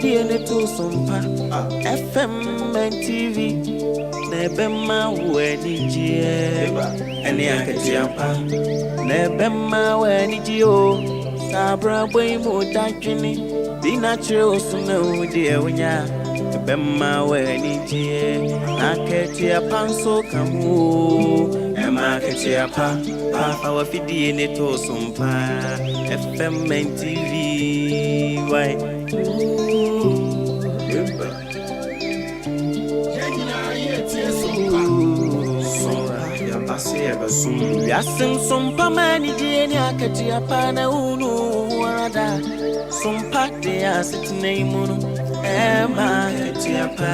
wafidie ne to so mpa. FM and TV na ɛbɛma wo anigyeɛ ɛne akatua pa na ɛbɛma wo anigye o. Saa abrabɔ yi mu dadwene bi na kyerɛ wo so na wo deɛ wonya ɛbɛma wo anigyeɛ na akatua pa nso ka ho o. Ɛma akatua pa pa fa wafidie ne to so mpa. FM and TV why. Yɛn nyinaa yɛtie Sompa. Sompa. Yɛaba sɛ yɛbɛsom. Wiase nsompa ma anigye ne akatua pa na wonu wo ho ara da. Sompa de asetena yi mu no ɛma akatua pa.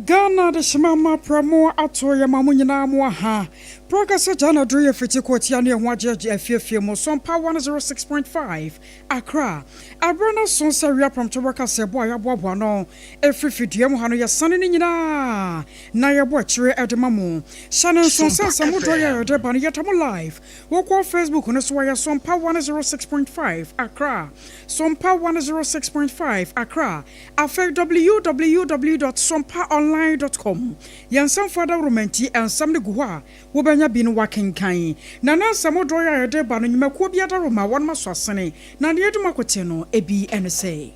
Ghana de hyema ma prɛmo ato yɛ ma mo nyinaa mo aha prɔkɛsɛ gya na duro yɛ fiti kɔtia ne ɛho agyegye afiefie mu Sompa 106.5 Accra. Aberɛ no so sɛ wia prɔmto bɛka sɛ ɛbɔ a yɛaboaboa no ɛfiri fidua mu ha no yɛsane no nyinaa na yɛbɔ akyire ɛde ma mo. Hyɛ no nso sɛ nsɛm dodoɔ yɛ yɛde ba no yɛda mo live. Wokɔ Facebook no so wɔyɛ Sompa 106.5 Accra, Sompa 106.5 Accra. Afei www.sompaonline.com. Yɛn nsɛmfo adaworomanti nsɛm no gu hɔ a wobɛnya bi no wakenkan. Na na nsɛm dodoɔ yɛ a yɛde ba no nnwumakuo bi adaworoma wɔnom aso asene na deɛ yɛde mu akote no ebi ɛne sɛ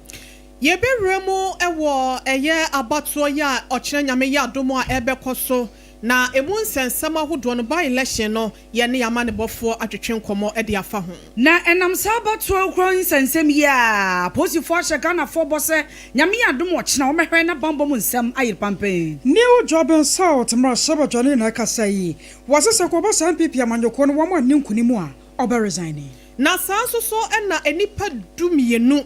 Yɛbɛwura mu wɔ ɛyɛ abatoɔ yi a ɔkyerɛ Nyame yɛ adom a ɛbɛkɔ so na emu nsɛnsɛm ahodoɔ no, by election no, yɛne amanebɔfoɔ atwetwe nkɔmmɔ de afa ho. Na ɛnam saa abatoɔ korɔ nsɛnsɛm yi a apolisifoɔ ahyɛ Ghanafoɔ bɔ sɛ Nyame yɛ adom ɔkyena wɔmɛhwɛ na banbɔ mu nsɛm ayere pampee. New Juaben South mmarahyɛbadwani na ɛkasa yi. Wɔse sɛ kɔba saa NPP amanyɔkuo no wɔn anni nkunim a, ɔbɛ resigne. Na saa nso so na nnipa 12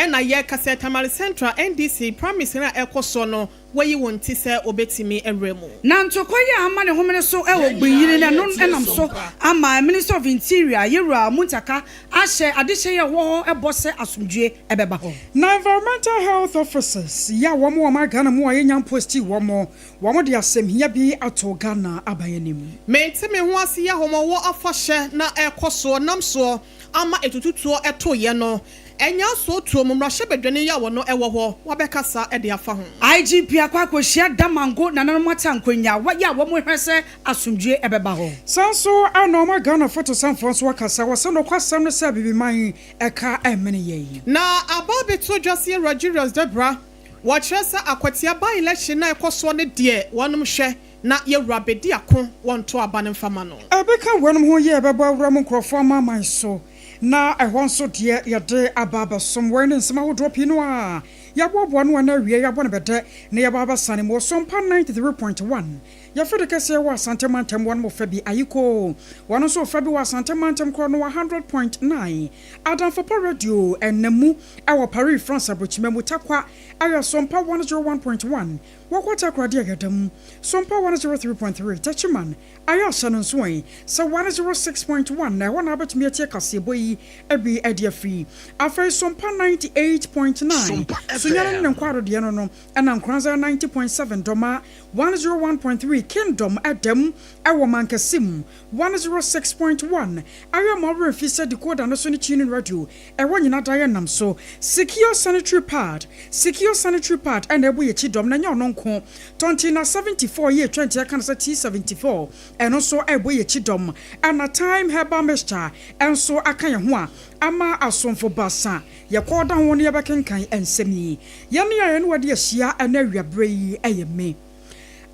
na yɛreka sɛ Tamale Central NDC primaries no a ɛrekɔ soɔ no wɔayi wɔn ti sɛ wɔbɛtumi awura mu. Na ntɔkwa yi a ama ne homene so Yɛn wɔ Gbinyiri nyinaa no ɛno yɛtie nam so Sompa. ama Minister of Interior Yewura Muntaka ahyɛ adehyɛ yi a ɛwɔ hɔ bɔ sɛ asomdwoe bɛba hɔ. Na Environmental Health Officers yi a wɔn wɔ ɔman Ghana mu a yɛnya mpostii wɔn, wɔn de asɛmhia bi ato Ghana aban anim. Mente me ho ase yi ahomɔwɔ afahyɛ na ɛrekɔ soɔ nam soɔ ama etututuo ɛtoeɛ no ɛnya asootuo mu mmarahyɛbadwani yi a wɔno ɛwɔ hɔ wabɛkasa de afa ho. IGP akɔ akɔhyia Damango nananom atankonya yi a wɔhwɛ sɛ asomdwoe bɛba hɔ. Saa nso na ɔma Ghana fotosanfoɔ nso akasa wɔ sɛ nokwasɛm ne sɛ Abibiman ɛka ɛmene yɛn. Na aba abɛto dwa sɛ Yɛwura Julius Debrah wɔkyerɛ sɛ akwatia by election no a ɛkɔ soɔ no deɛ wɔnom hwɛ na Yɛwura bɛdi ako wɔnto aba no mfa ma no. Ɛbɛka weinom ho yɛ ɛbɛbɔ awura mu nkurɔfoɔ amanaman so na ɛhɔ nso deɛ yɛde aba abɛsom. Wei ne nsɛm ahodoɔ pii no a yɛaboaboa no a na awie yɛabɔ no bɛdɛ na yɛba abɛsane mu wɔ Sompa 93.1. Yɛfrɛ de kɛseɛ wɔ Asante mantam wɔn mo fa bi Ayiko wɔn nso fa bi wɔ Asante mantam korɔ no 100.9 Adamfo Pa Radio ɛnam mu ɛwɔ Paris France abrokyima mu Tarkwa ɛyɛ Sompa 101.1 Wɔkɔ Takoradi a yɛda mu Sompa 103.3 Techiman ayɛ ahyɛ no nso ɛ sɛ 106.1 na ɛhɔ na wobɛtumi atie kaseɛbɔ yi bi de afiri. Afei Sompa 98.9 Sompa Sunyani ne ne FM. nkwadodeɛ no no ɛna Nkoranza 90.7 Dɔma 101.3 Kingdom ɛda mu ɛwɔ Mankɛse mu 106.1 ayɛ ma ɔwerɛ mfi sɛ decoder no so ne tuning radio ɛwɔ nyina da yɛ nam so. Secure sanitary pad, Secure sanitary pad ɛna ɛbɔ yɛkyi dɔm na ɛnyɛ ɔno nko. Tɔntina 74 yɛ etwa nti ɛka no sɛ T74 ɛno nso ɛbɔ yɛkyi dɔm. Ɛna Thyme herbal mixture ɛnso aka yɛn ho a ama asomfo basa yɛkɔɔ da ho ne yɛbɛkenkan nsɛm yi. Yɛne a yɛne wɔde ahyia ɛna awiaberɛ yi ɛyɛ me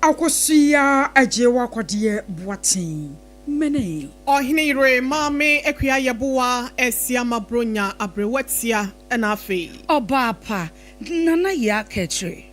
Akosua Agyewa Akwadeɛ Boateng Mene. Ɔhene yere Maame Akua Yeboah Asiama Bronya Aberewa Tia ɛna afei. Ɔbaa pa, Nana Yaa Kɛkyere.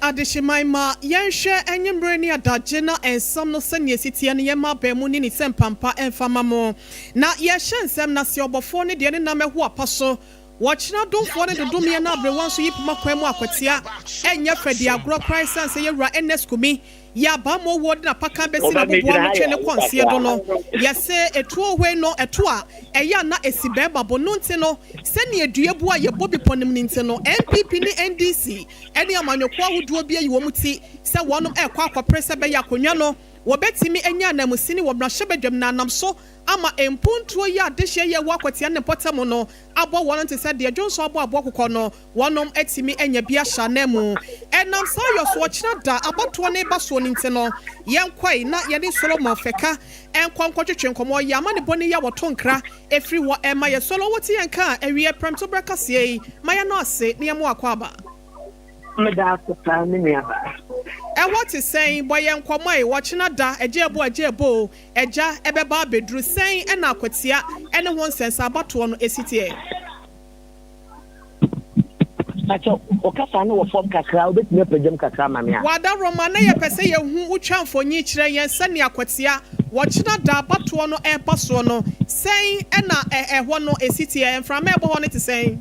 Adehyeman ma yɛnhwɛ anwummere ne adagye na nsɛm no sɛnea ɛsi teɛ no yɛmma abɛn mu ne ne sɛ mpampa mfa ma mo. Na yɛhyɛ nsɛm no ase ɔbɔfoɔ no deɛ ne nam ɛho apa so. Wɔkyena domfoɔ no dodomeɛ na aberewa nso yi poma kwan mu akwatia. Ɛnyɛ fɛ di agorɔ koraa ɛsiane sɛ yɛwura Ernest Kumi yɛ abammɔ wuo de n'apakan bɛsi n'aboboa ano twe ne kɔ nseɛ do no. Yɛse etuo hwei no ɛto a ɛyɛ a na ɛsi bɛɛma bo no nti no sɛnea dua bu a yɛbɔ bepɔ no mu no nti no NPP ne NDC ne amanyɔkuo ahodoɔ bi ayi wɔn ti sɛ wɔnom ɛrekɔ akɔpere sɛ ɛbɛyɛ akonnwa no wɔbɛtumi anya ananmusini wɔ mmarahyɛbadwam na anam so ama mpuntuo yi a adehyeɛ yi a ɛwɔ Akwatia ne mpɔtam no abɔ wɔn te sɛ deɛ dwonsɔ abɔ aboa kokɔ no, wɔnom atumi anya bi ahyɛ ananmu. Ɛnam saa yɔ so ɔkyena da abatoɔ no reba soɔ no nti no, yɛnkɔe na yɛne Solomon Feka nkɔ nkɔtwetwe nkɔmmɔ. Yɛn amanebɔne yi a wɔto nkra firi hɔ rema yɛn. Solo, wote yɛn nka a, awiɛ prɛmtoberɛ kaseɛ yi, ma yɛnnɔ ase na yɛmmɔ akwaaba. Meda ase paa me nuabaa. Ɛhɔ te sɛn? Bɔ yɛn nkɔmmɔ ɛ. Ɔkyena da, agya ɛbo agya ɛbo o, agya ɛbɛba abɛduru. Sɛn na akwatia ne ho nsɛnsa abatoɔ no si teɛ? Pakyɛ wo kasa no wɔ fam kakra, wobɛtumi apagyam kakra ama me a? W'adaworoma, na yɛpɛ sɛ yɛhu wo twa mfonyin kyerɛ yɛn sɛnea akwatia, wɔkyena da abatoɔ no ɛreba soɔ no, sɛn na ɛhɔ no ɛsi teɛ? Mframa a ɛbɔ hɔ no te sɛn?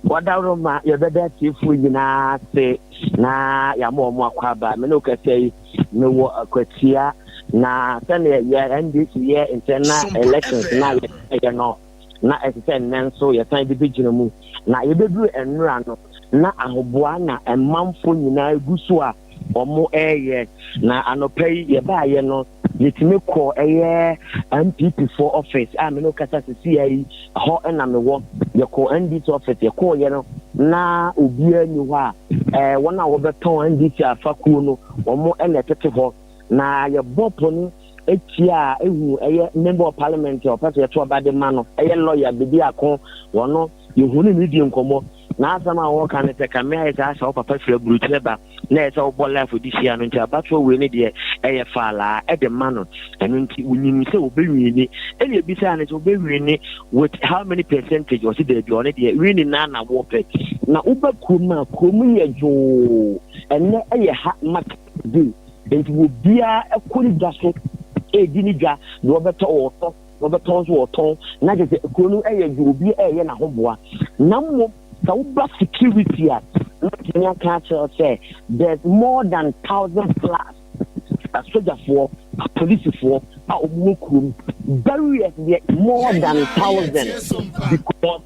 W'adaworoma, yɛbɛda atiefoɔ nyinaa ase na yɛama wɔn akwaaba. Me ne wo kasa yi, mewɔ akwatia, na sɛnea yɛ NDC yɛ internal elections na yɛyɛ no, na ɛsɛ sɛ nnɛ nso yɛsan de bɛgyina mu. Na yɛbɛduru nnora no, na ahoboa na mmanfoɔ nyinaa gu so a wɔreyɛ. Na anɔpa yi yɛbaeɛ no, yɛtumi kɔ ɛyɛ NPP foɔ office a me ne wo kasa sesia yi, ɛhɔ na mewɔ. Yɛkɔ NDC office, yɛkɔɔyɛ no na obiara nni hɔ a ɛɛ wɔn a wɔbɛtɔn NDC afakuo no wɔn na ɛtete hɔ. Na yɛbɔ pɔn tia a ehu ɛyɛ member of parliament a ɔpɛ sɛ yɛto aba de ma no, ɛyɛ lawyer Bediako, wɔno yɛhu ne ne di nkɔmmɔ. N'asɛm a wɔka ne sɛ kame ayɛ sɛ asɛ wo papa firi aburokyire ba na ɛyɛ sɛ wobɔ life de hyia no nti abatoɔ wei ne deɛ ɛyɛ faalaa ɛde ma no, ɛno nti wonim sɛ wɔbɛwini. Ɛna ebisaa no sɛ wɔbɛwini with how many percentage, ɔse daabi ɔno deɛ wini naa na wɔpɛ. Na woba kurom a, kurom yɛ dwoo, ɛnɛ ɛyɛ ha market day, nti obiara kɔ ne dwa so ɛredi ne dwa, deɛ ɔbɛtɔ ɔtɔ, deɛ ɔbɛtɔn nso ɔtɔn, na kyerɛ sɛ kuro no yɛ dwo, obiara ɛreyɛ n'ahoboa. Na mmom sɛ woba security a, mɛtumi aka akyerɛ wo sɛ there's more than 1000 plus asogyafoɔ, apolisifoɔ a wɔwɔ kurom. Barriers deɛ more than 1000 because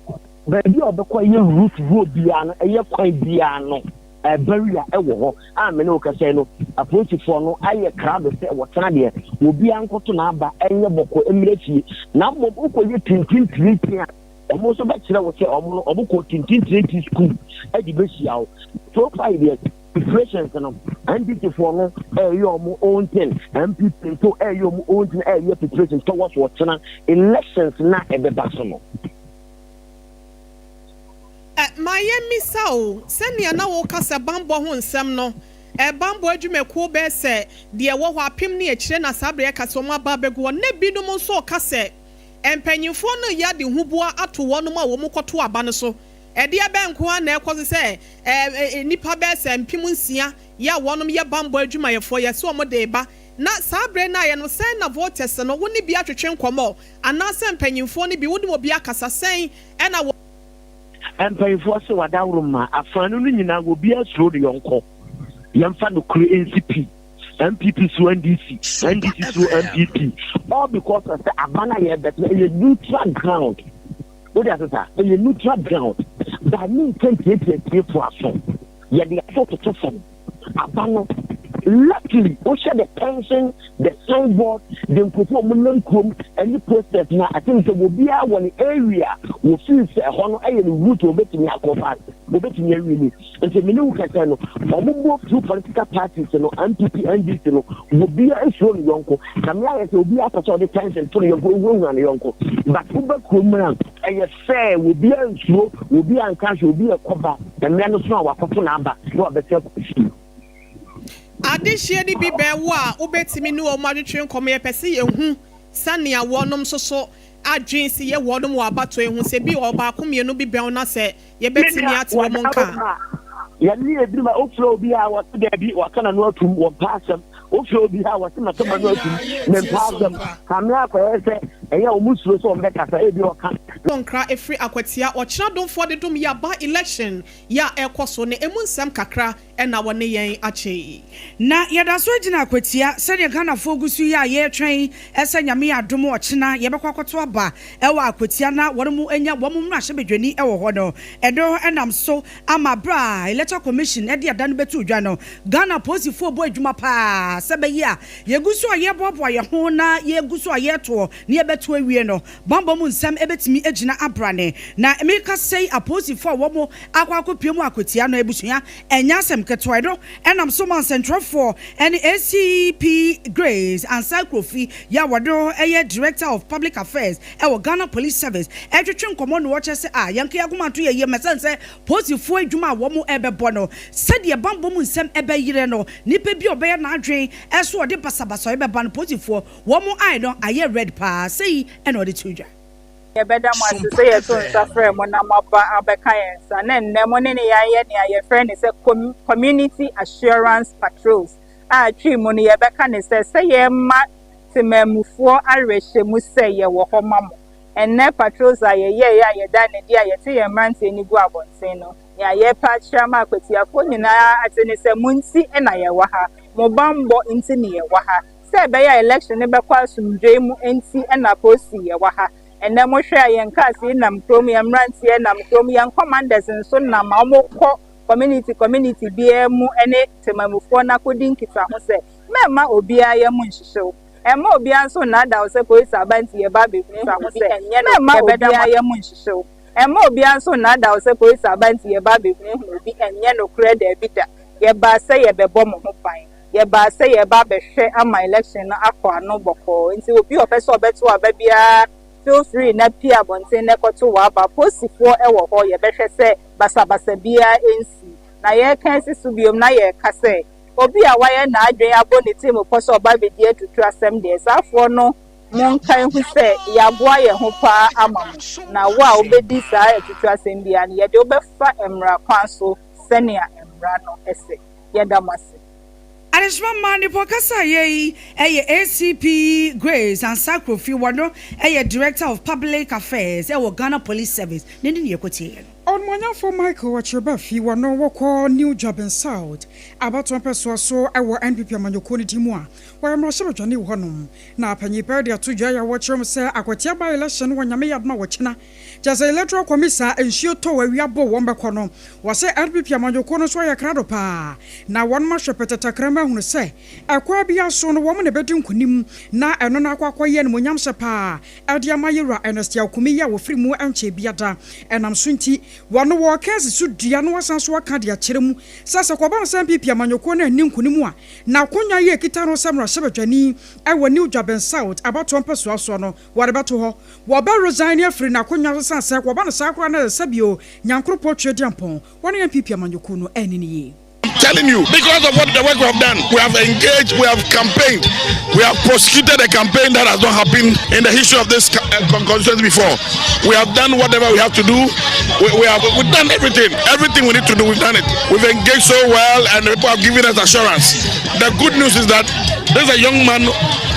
baabi a wɔbɛkɔ ɛyɛ route road biara no, ɛyɛ kwan biara no, barrier ɛwɔ hɔ a me ne wo kasa yi no, apolisifoɔ no ayɛ krado sɛ wɔtena deɛ obiara nkɔto n'aba ɛnyɛ bɔkɔ mmerɛ fie. Na mmom wokɔyɛ tintintirintin a, wɔn nso bɛkyerɛ wo sɛ wɔn no wɔn kɔ tintintirintin school ɛde bɛhyia wo. So far deɛ preparations no, NDC foɔ no ɛyɛ wɔn own thing, NPP nso ɛyɛ wɔn own thing, ɛyɛ preparations towards wɔtena elections na ɛbɛba so no. Ma yɛmmisa o, sɛnea na woka sɛ bammɔ ho nsɛm no, bammɔ adwumakuo bɛyɛ sɛ deɛ ɛwɔ hɔ apem ne akyire na saa berɛ yɛka sɛ wɔn aba abɛgu hɔ, na binom nso reka sɛ mpanimfoɔ no reyɛ ade huboa ato wɔnom a wɔkɔto aba no so. Ɛdeɛ bɛn nko ara na ɛrekɔ so sɛ nnipa bɛyɛ sɛ 6000 yɛ a wɔnom yɛ bammɔ adwumayɛfoɔ, yɛse wɔn de reba, na saa berɛ no a yɛ no, sɛn na voters no, wo ne bi atwetwe nkɔmmɔ, anaasɛ mpanimfoɔ no bi, wo ne obi akasa, sɛn na wɔ. Mpanyimfoɔ se wadaworo ma afaanu no nyinaa obiara suro ne yɔnko. Yɛmfa nokore nsi pi. NPP suro NDC, NDC suro NPP. All because of sɛ aba no a yɛrebɛto no ɛyɛ neutral ground. Wode ase saa? Ɛyɛ neutral ground. But menka ntiatia atiefoɔ aso. Yɛde aso toto fam. Aba no, luckily wohwɛ the tension, the signboard, the nkurɔfoɔ a wɔnam kurom ɛne posters no a, I think sɛ obiara wɔ ne area wɔfeel sɛ ɛhɔ no ɛyɛ ne route a wɔbɛtumi akɔ fa, wɔbɛtumi awini. Nti me ne wo kasa no, wɔn both two political parties no, NPP, NDC no, obiara suro ne yɔnko. Kame ayɛ sɛ obiara pɛ sɛ ɔde tension to ne yɔnko, ohuahua ne yɔnko. But woba kurom a, ɛyɛ fɛɛ, obiara nsuro, obiara nka hwee, obi ɛkɔba, mmerɛ no so a wakɔto n'aba na wabɛsan akɔ fie. Adehyeɛ no bi bɛn wo a wobɛtumi ne wɔn atwetwe nkɔmmɔ? Yɛpɛ sɛ yɛhu sɛnea wɔnom nso so adwene si yɛ wɔnom wɔ abatoɔ yi ho. Sɛ bi ɔbaako mmienu bi bɛn wo na sɛ Me yɛbɛtumi nua, ate wɔn nka a. w'adaworoma. Yɛne ebinom a wofrɛ obi a wɔse daabi, waka n'ano atum, wɔmpɛ asɛm. Wofrɛ obi a wɔse maka m'ano atum, mempɛ asɛm. Kame akɔyɛ sɛ ɛyɛ a wɔn suro sɛ wɔbɛkasa, ebia ɔka. Bɔ nkra ɛfiri Akwatia, ɔkyena domfoɔ de dom yɛ aba election yɛ a ɛrekɔ so no ɛmu nsɛm kakra na wɔne yɛn akyɛ yi. Na yɛda so gyina Akwatia sɛdeɛ Ghanafoɔ gu so yi a yɛretwɛn sɛ Nyame yɛ adom ɔkyena yɛbɛkɔ akɔto aba wɔ Akwatia na wɔn anya wɔn mmarahyɛbadwani wɔ hɔ no. Ɛno nam so ama berɛ a Electoral Commission de ɛda no bɛtoo dwa no, Ghana apolisifoɔ rebɔ adwuma pa ara sɛ ɛbɛyɛ a yɛgu so a yɛreboaboa yɛn ho na yɛgu so a yɛretoɔ na yɛbɛto awie no, bammɔ mu nsɛm bɛtumi agyina abrane. Na merekasa yi, apolisifoɔ a wɔn akɔ akɔpue mu akɔtia no abusua, ɛnyɛ asɛm ketewa. Ɛno nam so ma nsɛntwerɛfoɔ ne ACP Grace Ansah Kofi yi a ɔno yɛ Director of Public Affairs wɔ Ghana Police Service retwetwe nkɔmmɔ na ɔkyerɛ sɛ a yɛnka yɛn akoma nto yɛn yam ɛsiane sɛ polisifoɔ adwuma a wɔn rebɛbɔ no sɛdeɛ bammɔ mu nsɛm ɛbɛyerɛ no nipa bi a ɔbɛyɛ n'adwene sɛ ɔde basabasayɛ bɛba no polisifoɔ wɔn eye no ayɛ red paa sei na ɔde too dwa. Yɛbɛda mo ase sɛ yɛto nsa frɛɛ mo na moaba abɛka yɛn nsa, na nnɛ mo ne yɛn ayɛ nea yɛfrɛ no sɛ Community Assurance Patrols a Twi mu no yɛbɛka no sɛ, sɛ yɛrema temanmufoɔ awerɛhyɛmu sɛ yɛwɔ hɔ ma mo. Ɛnnɛ patrols a yɛyɛeɛ a yɛda no adi a yɛto yɛn mmeranteɛ no gu abɔnten no, nea yɛrepɛ akyerɛ ama akwatiafoɔ nyinaa ate ne sɛ mo nti na yɛwɔ ha, mo bammɔ nti ne yɛwɔ ha, sɛ ɛbɛyɛ a election no bɛkɔ asomdwoeɛ mu nti na polisi yɛwɔ ha. Ɛnnɛ mohwɛ a yɛn cars yi nam kurom, yɛn mmeranteɛ nam kurom, yɛn commanders nso nam a wɔkɔ community community biara mu ne temanmufoɔ no akɔdi nkitaho sɛ Mɛmma obiara yam nhyehye wo. Mma obiara nso nnaadaa wo sɛ polisi aba nti yɛreba abɛbisa wo sɛ, Mɛmma obiara yam nhyehye wo. Mma obiara nso nnaadaa wo sɛ polisi aba nti yɛreba abɛhunahuna obi. Ɛnyɛ nokorɛ, daabi da. Yɛbaa sɛ yɛrebɛbɔ mo ho ban. Yɛbaa sɛ yɛreba abɛhwɛ ama election no akɔ ano bɔkɔɔ. Nti obi a ɔpɛ sɛ ɔbɛto aba biara, feel free na pue abɔnten na kɔto w'aba. Polisifoɔ wɔ hɔ, yɛbɛhwɛ sɛ basabasa biara nsi. Na yɛreka asi so bio na yɛreka sɛ, Obi a wayɛ n'adwene abɔ ne tirim pɔ sɛ ɔba abɛdi atuturasɛm deɛ, saa afoɔ no monka nhu sɛ yɛaboa yɛn ho paa ama mo, na wo a wobɛdi saa atuturasɛm biara no, yɛde wo bɛfa mmara kwan so sɛnea mmara no se. Yɛda mo ase. Adehyema mma nipa ɔkasa yɛ yi yɛ ACP Grace Ansah Kofi wɔno yɛ Director of Public Affairs wɔ Ghana Police Service ne ne nea ɛkɔtieɛ no. Ɔnumonyamfo Michael Ɔkyereba fi wɔ no wɔkɔ New Juaben South abatoɔ mpɛsoa so wɔ NPP amanyɔkuo no din mu a wɔyɛ mmarahyɛbadwani wɔ hɔnom. Na panyin pɛɛ de ato dwa yi a wɔkyerɛ mu sɛ akwatia by election wɔ Nyame yɛ adom a wɔkyena kyerɛ sɛ Electoral Commissa nsuo tɔ wɔ awia bɔ wɔn bɛkɔ no wɔse NPP amanyɔkuo no nso ayɛ krado paa na wɔnom ahwɛ pɛtɛtakrama ahunu sɛ ɛkwan biara so no wɔn na ɛbɛdi nkunim na ɛno no akɔ akɔyɛ animuonyamhyɛ paa de ama Yewura Ernest Yaw Kumi yi a wɔfiri mu nkyɛɛ biada. Ɛnam so nti, wɔno wɔreka asi so dua na wɔasan nso aka de akyerɛ mu sɛ sɛ kɔba no sɛ NPP amanyɔkuo no anni nkunim a, n'akonwa yi a ɛkita no sɛ mmarahyɛbadwani wɔ New Juaben South abatoɔ mpɛsoa soɔ no, wɔde bɛto hɔ. Wɔbɛ resign afiri n'akonwa so sane sɛ kɔba no saa koraa na ɛsɛ sɛ bio Nyankoropɔn Tweaduampɔn wɔne NPP amanyɔkuo no anni no yie. I'm telling you, because of what the work we have done, we have engaged, we have campaigned, we have prosecuted a campaign that has not happened in the history of this uh, constituency before. We have done whatever we have to do. We, we have we've done everything, everything we need to do. We've done it. We've engaged so well, and people have given us assurance. The good news is that there's a young man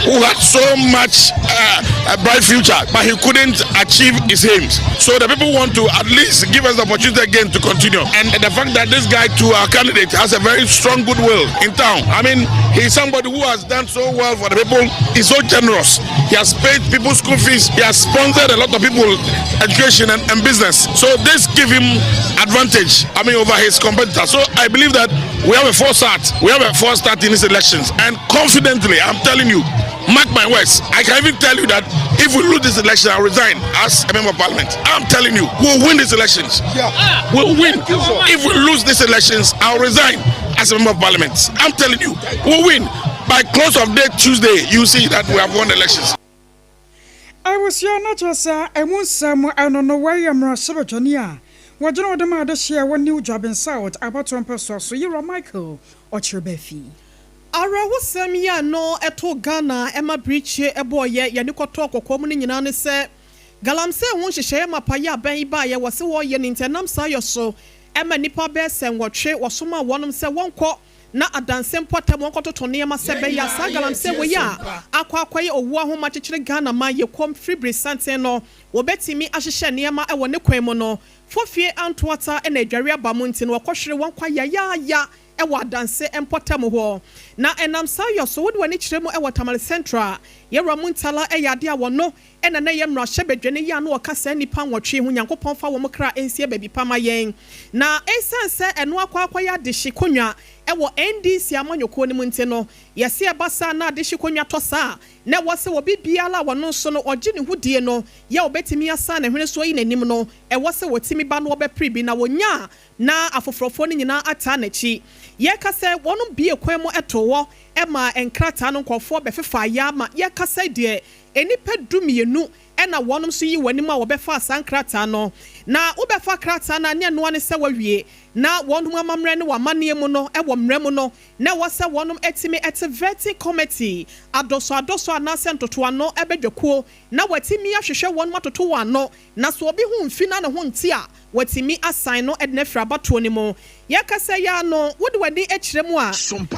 who had so much uh, a bright future, but he couldn't achieve his aims. So the people want to at least give us the opportunity again to continue. And the fact that this guy, to our candidate, has a very strong goodwill in town. I mean, he's somebody who has done so well for the people. He's so generous. He has paid people's school fees. He has sponsored a lot of people education and, and business. So this give him advantage, I mean, over his competitors. So I believe that we have a four start. We have a four start in these elections. And confidently, I'm telling you, mark my words, I can even tell you that if we lose this election, I'll resign as a member of parliament. I'm telling you, we'll win these elections. Yeah. We'll win. If we lose these elections, I'll resign as a member of parliament. I'm telling you, we'll win. By close of day Tuesday, you see that we have won the elections. Abusua no kyerɛ sɛ ɛmu nsɛm ɛno no wei yɛ mmarahyɛbadwani a wɔgyina ɔde ma adehyeɛ wɔ New Juaben South abatoɔ mpɛsoa so Yewura Michael Ɔkyerɛbaafi. Awerɛhosɛm yi a no too Ghana ma birikyie bɔɔ yɛ yɛne kɔtɔɔ kɔkɔɔ mu no nyinaa ne sɛ galamsey ho nhyehyɛeɛ mapa yi abɛn yi baeɛ wɔse wɔreyɛ no nti ɛnam saa yɔ so. ma nnipa bɛyɛ sɛ nwɔtwe wɔsomaa wɔnom sɛ wɔnkɔ na adanse mpɔtam wɔnkɔtoto nneɛma sɛ ɛbɛyɛ a saa galamsey wei a akɔ akɔyɛ owuo ahoma kyekyere Ghana man yɛ kɔm firi bere santen no wɔbɛtumi ahyehyɛ nneɛma wɔ ne kwan mu no. Fofie antoata na adware aba mu nti no wɔkɔhwere wɔn kwa yayaaya wɔ adanse mpɔtam hɔ. Na ɛnam saa yɔ so wode w'ani kyerɛ mu wɔ Tamale Central a, Yɛwura Muntala yɛ adeɛ a wɔno na na ɛyɛ mmarahyɛbadwani yi a na ɔka saa nnipa nwɔtwe ho, Nyankopɔn fa wɔn kra nsie baabi pa ma yɛn. Na esiane sɛ ɛno akɔ akɔyɛ adehye konwa wɔ NDC amanyɔkuo no mu nti no, yɛse ɛba saa na adehye konwa tɔ saa a, na ɛwɔ sɛ obi biara a ɔno nso no ɔgye ne ho die no yɛ a ɔbɛtumi asan ne hwene so ayi n'anim no, ɛwɔ sɛ wɔtumi ba na wɔbɛpere bi na wɔnya a na afoforɔfoɔ no nyinaa ataa n'akyi. Yɛka sɛ wɔnom bue kwan mu too hɔ maa nkrataa no nkurɔfoɔ bɛfefaa yɛ ama yɛkasa yi deɛ nnipa dumienu na wɔnom nso yi wɔn anim a wɔbɛfaa saa nkrataa no. Na wobɛfa krataa no a ne ɛnoa ne sɛ wawie. Na wɔnom amammerɛ ne wɔn amanneɛ mu no wɔ mmara mu no na ɛwɔ sɛ wɔnom tumi te vetting committee, adɔsɔ adɔsɔ anaasɛ ntotoano badwakuo, na wɔatumi ahwehwɛ wɔnom atoto wɔn ano, na sɛ obi ho mfi na ne ho nte a wɔatumi asan no de no afiri abatoɔ no mu. Yɛkasa yi ara no wode w'ani kyerɛ mu a,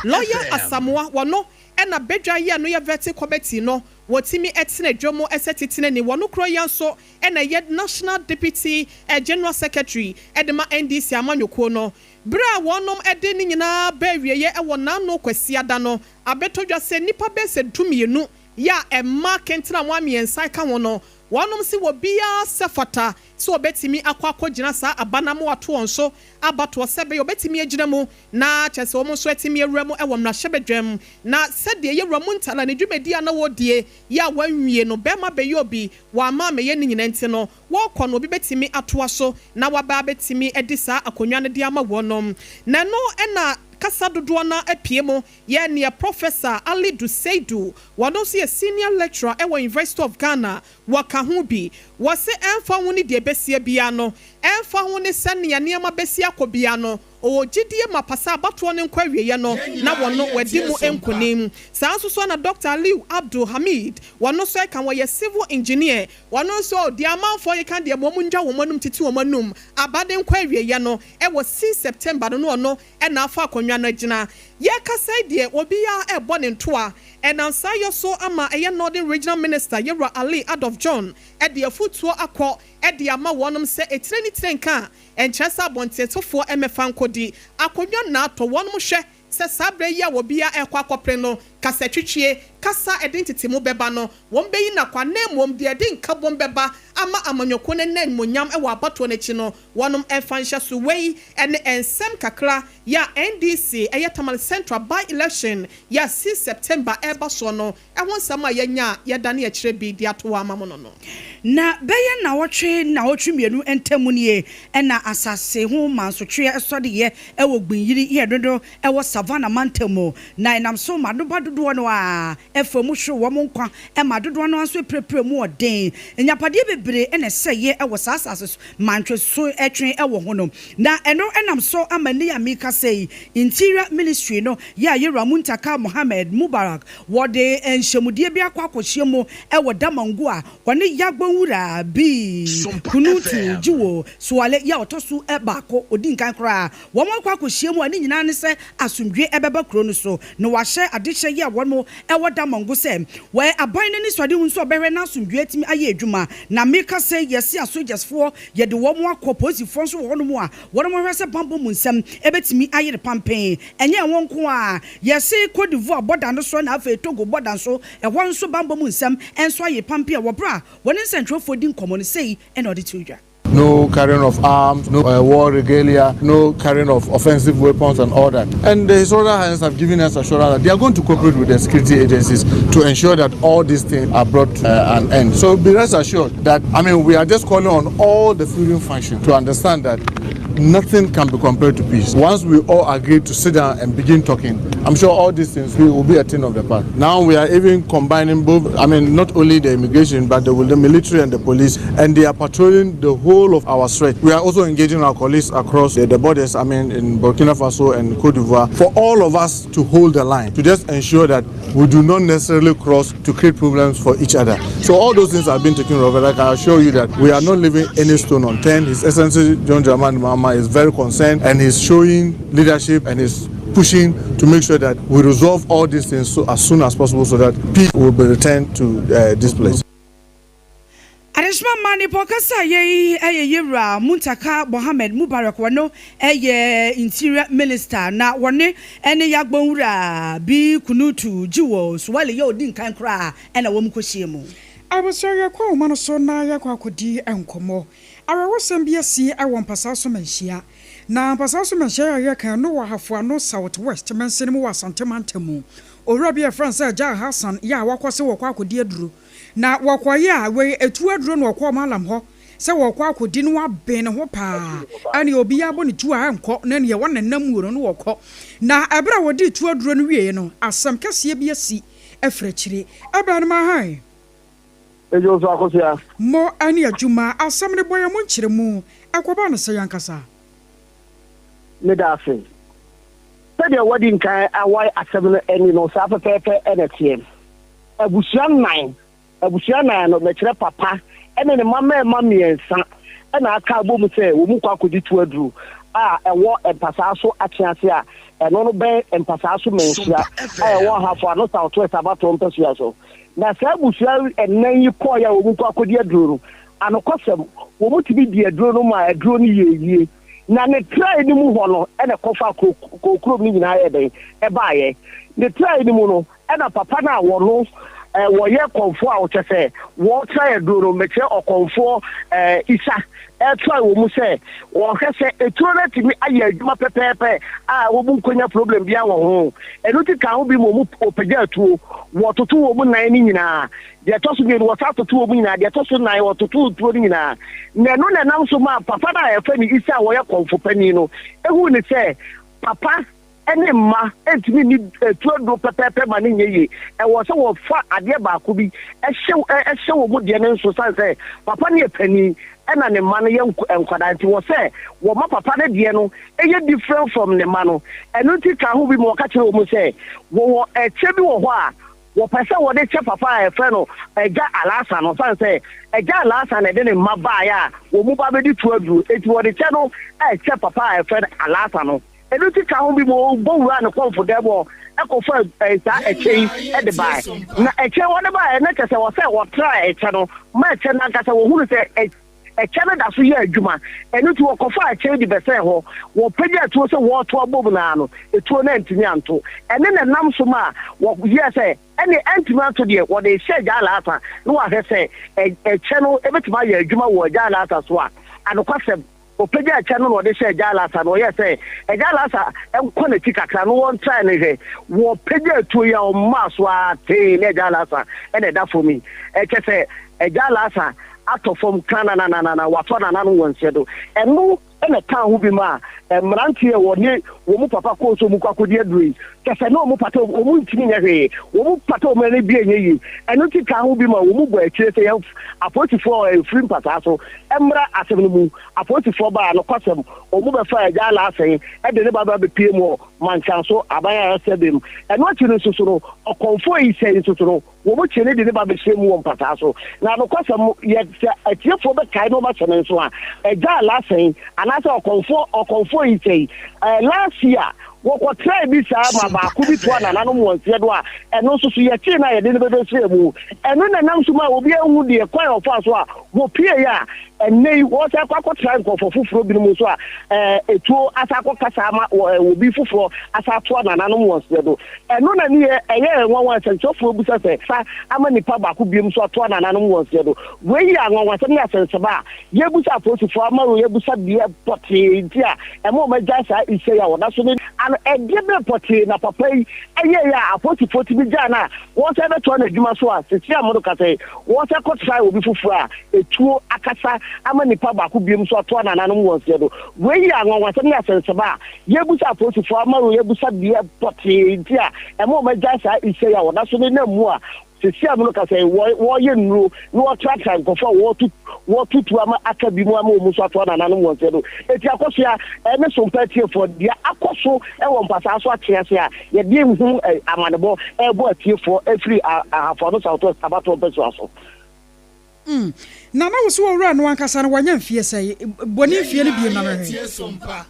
Lawyer Asamoah, wɔno na badwa yi a ɛno yɛ vetting committee no wɔtumi tena dwa mu sɛ titenani. Wɔno korɔ yi ara nso na ɛyɛ National Deputy General Secretary de ma NDC amanyɔkuo no. Berɛ a wɔnom de ne nyinaa baa awieɛ wɔ Naano Kwasiada no, abɛtɔ dwa sɛ nnipa bɛyɛ sɛ dumienu yɛ a mmaa kentenamoa mmiɛnsa ka ho no, wɔnom se obiara sɛ fata sɛ wɔbɛtumi akɔ akɔgyina saa aba no ama wɔato wɔn so abatoɔ sɛ ɛbɛyɛ wɔbɛtumi agyina mu na kyerɛ sɛ wɔn nso atumi awura mu wɔ mmarahyɛbadwam. Na sɛdeɛ Yɛwura Muntala ne dwumadie a na wɔredie yɛ a wɔanwie no, bɛrima bɛyɛ obi, wɔamma ammɛyɛ ne nyinaa nti no, wɔrekɔ no obi bɛtumi atoa so na waba abɛtumi adi saa akonnwa no de ama wɔnom. Na ɛno na kasa dodoɔ no ara apue mu yɛ neɛ Professor Alidu Seidu, wɔno nso yɛ Senior Lecturer wɔ University of Ghana, wɔka ho bi. Wɔse ɛmfa ho ne deɛ ɛbɛsie biara no, ɛmfa ho ne sɛnea nneɛma bɛsi akɔ biara no, ɔwɔ gyidie mapa sɛ abatoɔ no nkɔ awieɛ no na wɔno wadi mu nkonim. Saa nso so na Dɔkta Aliu Abdul Hamid, wɔno nso ɛka wɔyɛ Civil Engineer, wɔno nso deɛ amanfoɔ keka deɛ ma wɔn ngya wɔn anum tete wɔn anum, aba de nkɔ awieɛ no wɔ 6 September no na ɔno na afa akonnwa no agyina. Yɛrekasa yi deɛ obiara rebɔ ne ntoa. Ɛnam saa yɔ so ama ɛyɛ Northern Regional Minister Yɛwura Ali Adolf John de afutuo akɔ de ama wɔnom sɛ etire ne tire nka a ɛnkyerɛ sɛ abɔntensofoɔ mmɛfa nkɔdi akonnwa nnaatɔ wɔnom hwɛ sɛ saa berɛ yi a obiara rekɔ akɔpere no kasatwitwie, kasa a ɛde ntetemu bɛba no, wɔbɛyi no akwa na mmom deɛ ɛde nkabom bɛba ama amanyɔkuo no anya animuonyam wɔ abatoɔ no akyi no, wɔnom mfa nhyɛ so. Wei ne nsɛm kakra yɛ a NDC ɛyɛ Tamale Central by-election yɛ a 6 September ɛreba soɔ no ho nsɛm a yɛanya a yɛdane akyire bi de ato hɔ ama mo no no. Na bɛyɛ nnawɔtwe nnawɔtwe mmienu ntam nie na asase ho mansotweɛ sɔdeeɛ wɔ Gbinyiri yɛ dodo wɔ Savannah mantam mu, na ɛnam so ma nnoba dodoɔ no ara fa mu hwere wɔn nkwa ma dodoɔ no ara nso apirapira mu ɔden. Nnyapadeɛ bebree na ɛsɛeɛ wɔ saa asase so mantwe so twe wɔ ho no, na ɛno nam so ama nnɛ yi a merekasa yi Interior Ministry no yɛ a Yɛwura Muntaka Mohammed Mubarak wɔde nhyɛmudie bi akɔ akɔhyia mu wɔ Damangu a wɔne Yagbonwura Bi Kunutu Jiwo Suale yi a ɔtɔ so baako ɔdi nkan koraa Wɔn akɔ akɔhyia mu a ne nyinaa ne sɛ asomdwoeɛ bɛba kuro no so, na wɔahyɛ adehyɛ yi a wɔn wɔ Damongo sɛ wɔ aban no anisoadehu nso ɔbɛhwɛ na asomdwoeɛ atumi ayɛ adwuma. Na meka sɛ yɛse asogyasfoɔ yɛde wɔn akɔ, polisifoɔ nso wɔ hɔnom a wɔn hwɛ sɛ banbɔ mu nsɛm bɛtumi ayere pampee. Ɛnyɛ ɛho nko ara, yɛse Cote d'Ivoire bɔda no so na afei Togo bɔda nso ɛhɔ nso banbɔ mu nsɛm nso ayere pampee a wɔ berɛ a wɔne nsɛntwerɛfoɔ di nkɔmmɔ no sei na ɔde too dwa. No carrying of arms, no uh, war regalia, no carrying of offensive weapons and all that. And the His Royal Highness have given us assurance that they are going to cooperate with the security agencies to ensure that all these things are brought to uh, an end. So be rest assured that, I mean, we are just calling on all the feuding functions to understand that nothing can be compared to peace. Once we all agree to sit down and begin talking, I'm sure all these things will be a thing of the past. Now we are even combining both, I mean, not only the immigration, but the, the military and the police, and they are patrolling the whole of our stretch. We are also engaging our colleagues across the, the borders, I mean, in Burkina Faso and Cote d'Ivoire, for all of us to hold the line, to just ensure that we do not necessarily cross to create problems for each other. So all those things have been taken over. I can assure you that we are not leaving any stone unturned. His Excellency John Dramani Mahama Mahama is very concerned and he's showing leadership and is pushing to make sure that we resolve all these things so, as soon as possible so that peace will be returned to this place. Adehyema mma nipa ɔkasa yɛ yi yɛ Yewura Muntaka Mohammed Mubarak wɔno yɛ Interior Minister na wɔne ne Yagbonwura Bi Kunutu Jiwo Suwali yɛ odi nkan koraa na wɔn kɔ hyia mu. Abusua yɛkɔ ahoma no so na yɛkɔ akɔdi nkɔmmɔ. Awerɛhosɛm bi asi wɔ Mpasaa so Manhyia. Na Mpasaa so Manhyia yi a yɛreka yi no wɔ Ahafo Ano South West mansini mu wɔ Asante mantam mu. Owura bi a yɛfrɛ no sɛ Agya Alhassan yɛ a wakɔ sɛ wɔkɔ akɔdi aduro. Na wɔkɔeɛ a, wei ɛtu aduro na ɔkɔɔ Mallam hɔ sɛ wɔkɔ akɔdi na waben ne ho paa. Ɛneɛ obiara bɔ ne tuo a ɛnkɔ na neɛ wɔnenam mu no na wɔkɔ. Na ɛberɛ a wɔdii tuo aduro no wieeɛ no, asɛm kɛseɛ bi asi afiri akyire. Ɛbɛn no ma hann. Edwo nso Akosua. Mo ne adwuma. Asɛm no bɔ yɛn mo nkyerɛmu. Ɛkɔbaa no sɛn ankasa? Meda ase. Sɛdeɛ woadi nkan awae asɛm no ani no, saa pɛpɛɛpɛ na ɛteɛ. Abusua nnan, abusua nnan no, mekyerɛ papa ne ne mma mmarima mmiɛnsa na aka abom sɛ wɔkɔ akɔdi tuo aduru a ɛwɔ mpasaa so atwease a ɛno no bɛn mpasaa so manhyia a ɛwɔ Ahafo Ano South West abatoɔ mpasua so. Na saa abusua nnan yi kɔeɛ a wɔkɔ akɔdi aduro no, anokwasɛm, wɔtumi dii aduro no maa aduro no yɛɛ yie. Na ne trae no mu hɔ no na ɛkɔfaa kuro, kurom no nyinaa yɛɛ dɛn? Ɛbaeɛ. Ne trae no mu no, Ɛna papa no a wɔno eh, wɔyɛ kɔmfoɔ a ɔkyɛ sɛ wɔretra aduro no, mekyerɛ ɔkɔmfoɔ eh, Isa, ɛretra wɔ mu sɛ wɔhwɛ sɛ eturo no atumi ayɛ adwuma pɛpɛɛpɛ a wɔn mu nkonya problem biara wɔ ho. Ɛno ti ka ho bi ma wɔn wɔpagya atuo, wɔtoto wɔn mu nan no nyinaa. Deɛ ɛtɔ so mmienu, wɔsan toto wɔn mu nyinaa. Deɛ ɛtɔ so nan, wɔtoto tuo no nyinaa. Na ɛno na ɛnam so maa papa no a yɛfrɛ no Isa a wɔyɛ kɔmfo panin no ehuu ne sɛ papa ne mma ntumi nni tuo aduro pɛpɛɛpɛ ma no nyɛ yie. Ɛwɔ sɛ wɔfa adeɛ baako bi hyɛ hyɛ wɔn mu deɛ no nso sane sɛ papa no yɛ panin ɛna ne mma no yɛ nkwadaa nti wɔ sɛ wɔma papa no deɛ no yɛ different from ne mma no. Ɛno nti ka ho bi ma wɔka kyerɛ wɔn sɛ wɔwɔ ɛkyɛ bi wɔ hɔ a wɔpɛ sɛ wɔde kyɛ papa a yɛfrɛ no Agya Alasa no sane sɛ Agya Alasa na ɛde ne mma baeɛ a wɔn mu ba bɛdi tuo aduro nti wɔde kyɛ no ɛkyɛ papa a yɛfrɛ no Alasa no. Ɛno nti ka ho bi ma ɔbɔ wuraa ne kɔmfo dan mu hɔ kɔfaa saa ɛkyɛ yi de bae. Na ɛkyɛ yi wɔde baeɛ na kyerɛ sɛ wɔ sɛ wɔtraa ɛkyɛ no ma ɛkyɛ no ankasa wɔhunu sɛ ɛkyɛ no da so yɛ adwuma. Ɛno nti wɔkɔfaa ɛkyɛ yi de bɛsɛn hɔ. Wɔpagyaa tuo sɛ wɔreto abom no ara no, etuo no antumi anto. Ɛno na ɛnam so maa wɔyɛɛ sɛ ɛnneɛ antumi anto deɛ, wɔde rehyɛ Agya Alasa na wɔahwɛ sɛ ɛkyɛ no bɛtumi ayɛ adwuma wɔ Agya Alasa so a. Anokwasɛm. Ɔpagyaa kyɛ no na ɔde hyɛɛ Agya Lasa na ɔyɛɛ sɛ Agya Lasa nkɔ n'akyi kakra na wɔntrae no nhwɛ. Wɔpagyaa tuo yi a ɔmaa so ara tee ne Agya Lasa na ɛda fam yi. Ɛkyɛ sɛ Agya Lasa atɔ fam kranananana, watɔ n'anan wɔ nseɛ do. Ɛno na ɛkaa ho bi maa mmeranteɛ a wɔne wɔn papa kɔɔ sɛ wɔkɔ akɔdi aduro yi, kyɛ sɛ na wɔn pata wɔn ntumi nyɛ hwee, wɔn pata wɔn ani bi nyɛ yie. Ɛno nti kaa ho bi ma wɔn bɔ akyire sɛ yɛn apolisifoɔ a ɛfiri mpataa so mmra asɛm no mu. Apolisifoɔ baa, nokwasɛm, wɔn bɛfaa Agya Larsen de ne ba ba bɛpue mu wɔ Mankyɛnso aban ayaresabea mu. Ɛno akyi no nso so no, ɔkɔmfoɔ yi sɛe nso so no, wɔn kyee no de ne ba bɛhyɛɛ mu wɔ mpataa so. Na nokwasɛm yɛ, sɛ atiefoɔ bɛkae na wɔahyɛ no nso a, Agya Larsen anaasɛ ɔkɔmfoɔ ɔkɔmfoɔ yi sɛe, last year, wɔkɔtrae bi saa ma baako bi toa nananom wɔn nseɛ do a, ɛno nso so yɛkyee no a yɛde no bɛbɛhyɛɛ mu. Ɛno na ɛnam so maa obiara hu deɛ kwan a ɔfaa so a wɔpueeɛ a ɛnnɛ yi wɔsan akɔ akɔtra nkurɔfoɔ foforɔ binom nso a ɛtuo asan akɔkasa ama obi foforɔ asan atoa nananom wɔn seɛ do. Ɛno na ne yɛ ɛyɛ nwanwa nsɛnkyerɛfoɔ bisa sɛ sa ama nipa baako biom nso atoa nananom wɔn seɛ do. Wei yɛ anwanwasɛm ne asɛnsɛm a yɛbusa apolisifoɔ ama yɛbusa deɛ pɔtee nti a ɛma wɔn agyae saa isa yi a wɔda so ne ano. Ɛdeɛ bɛn pɔtee na papa yi ɛyɛeɛ a apolisifoɔ tumi gyaa no a wɔsan bɛtoa n'adwuma so a seesei a morekasa yi wɔsan kɔtrae obi foforɔ a etuo akasa ama nipa baako biom nso atoa nananom wɔn nseɛ do. Wei yɛ anwanwasɛm ne asɛnsɛm a yɛbusa apolisifoɔ ama yɛbusa deɛ pɔtee nti a ɛma wɔn agyae saa isa yi a wɔda so nenam mu a seesei a morekasa yi wɔreyɛ nnuro na wɔtratra nkurɔfoɔ a wɔreto wɔreto tuo ama aka bi mu ama wɔn nso atoa nananom wɔn nseɛ do. Eti akɔsoa ne sompa atiefoɔ deɛ akɔ so wɔ mpasaa so atwe ase a yɛde ho amanebɔ rebɔ atiefoɔ afiri Ahafo Ano South West abatoɔ mpasua so. Mm. Na na wo so owura no ankasa no wanya mfie sɛe? Bɔ ne mfie no bio na mehwɛ.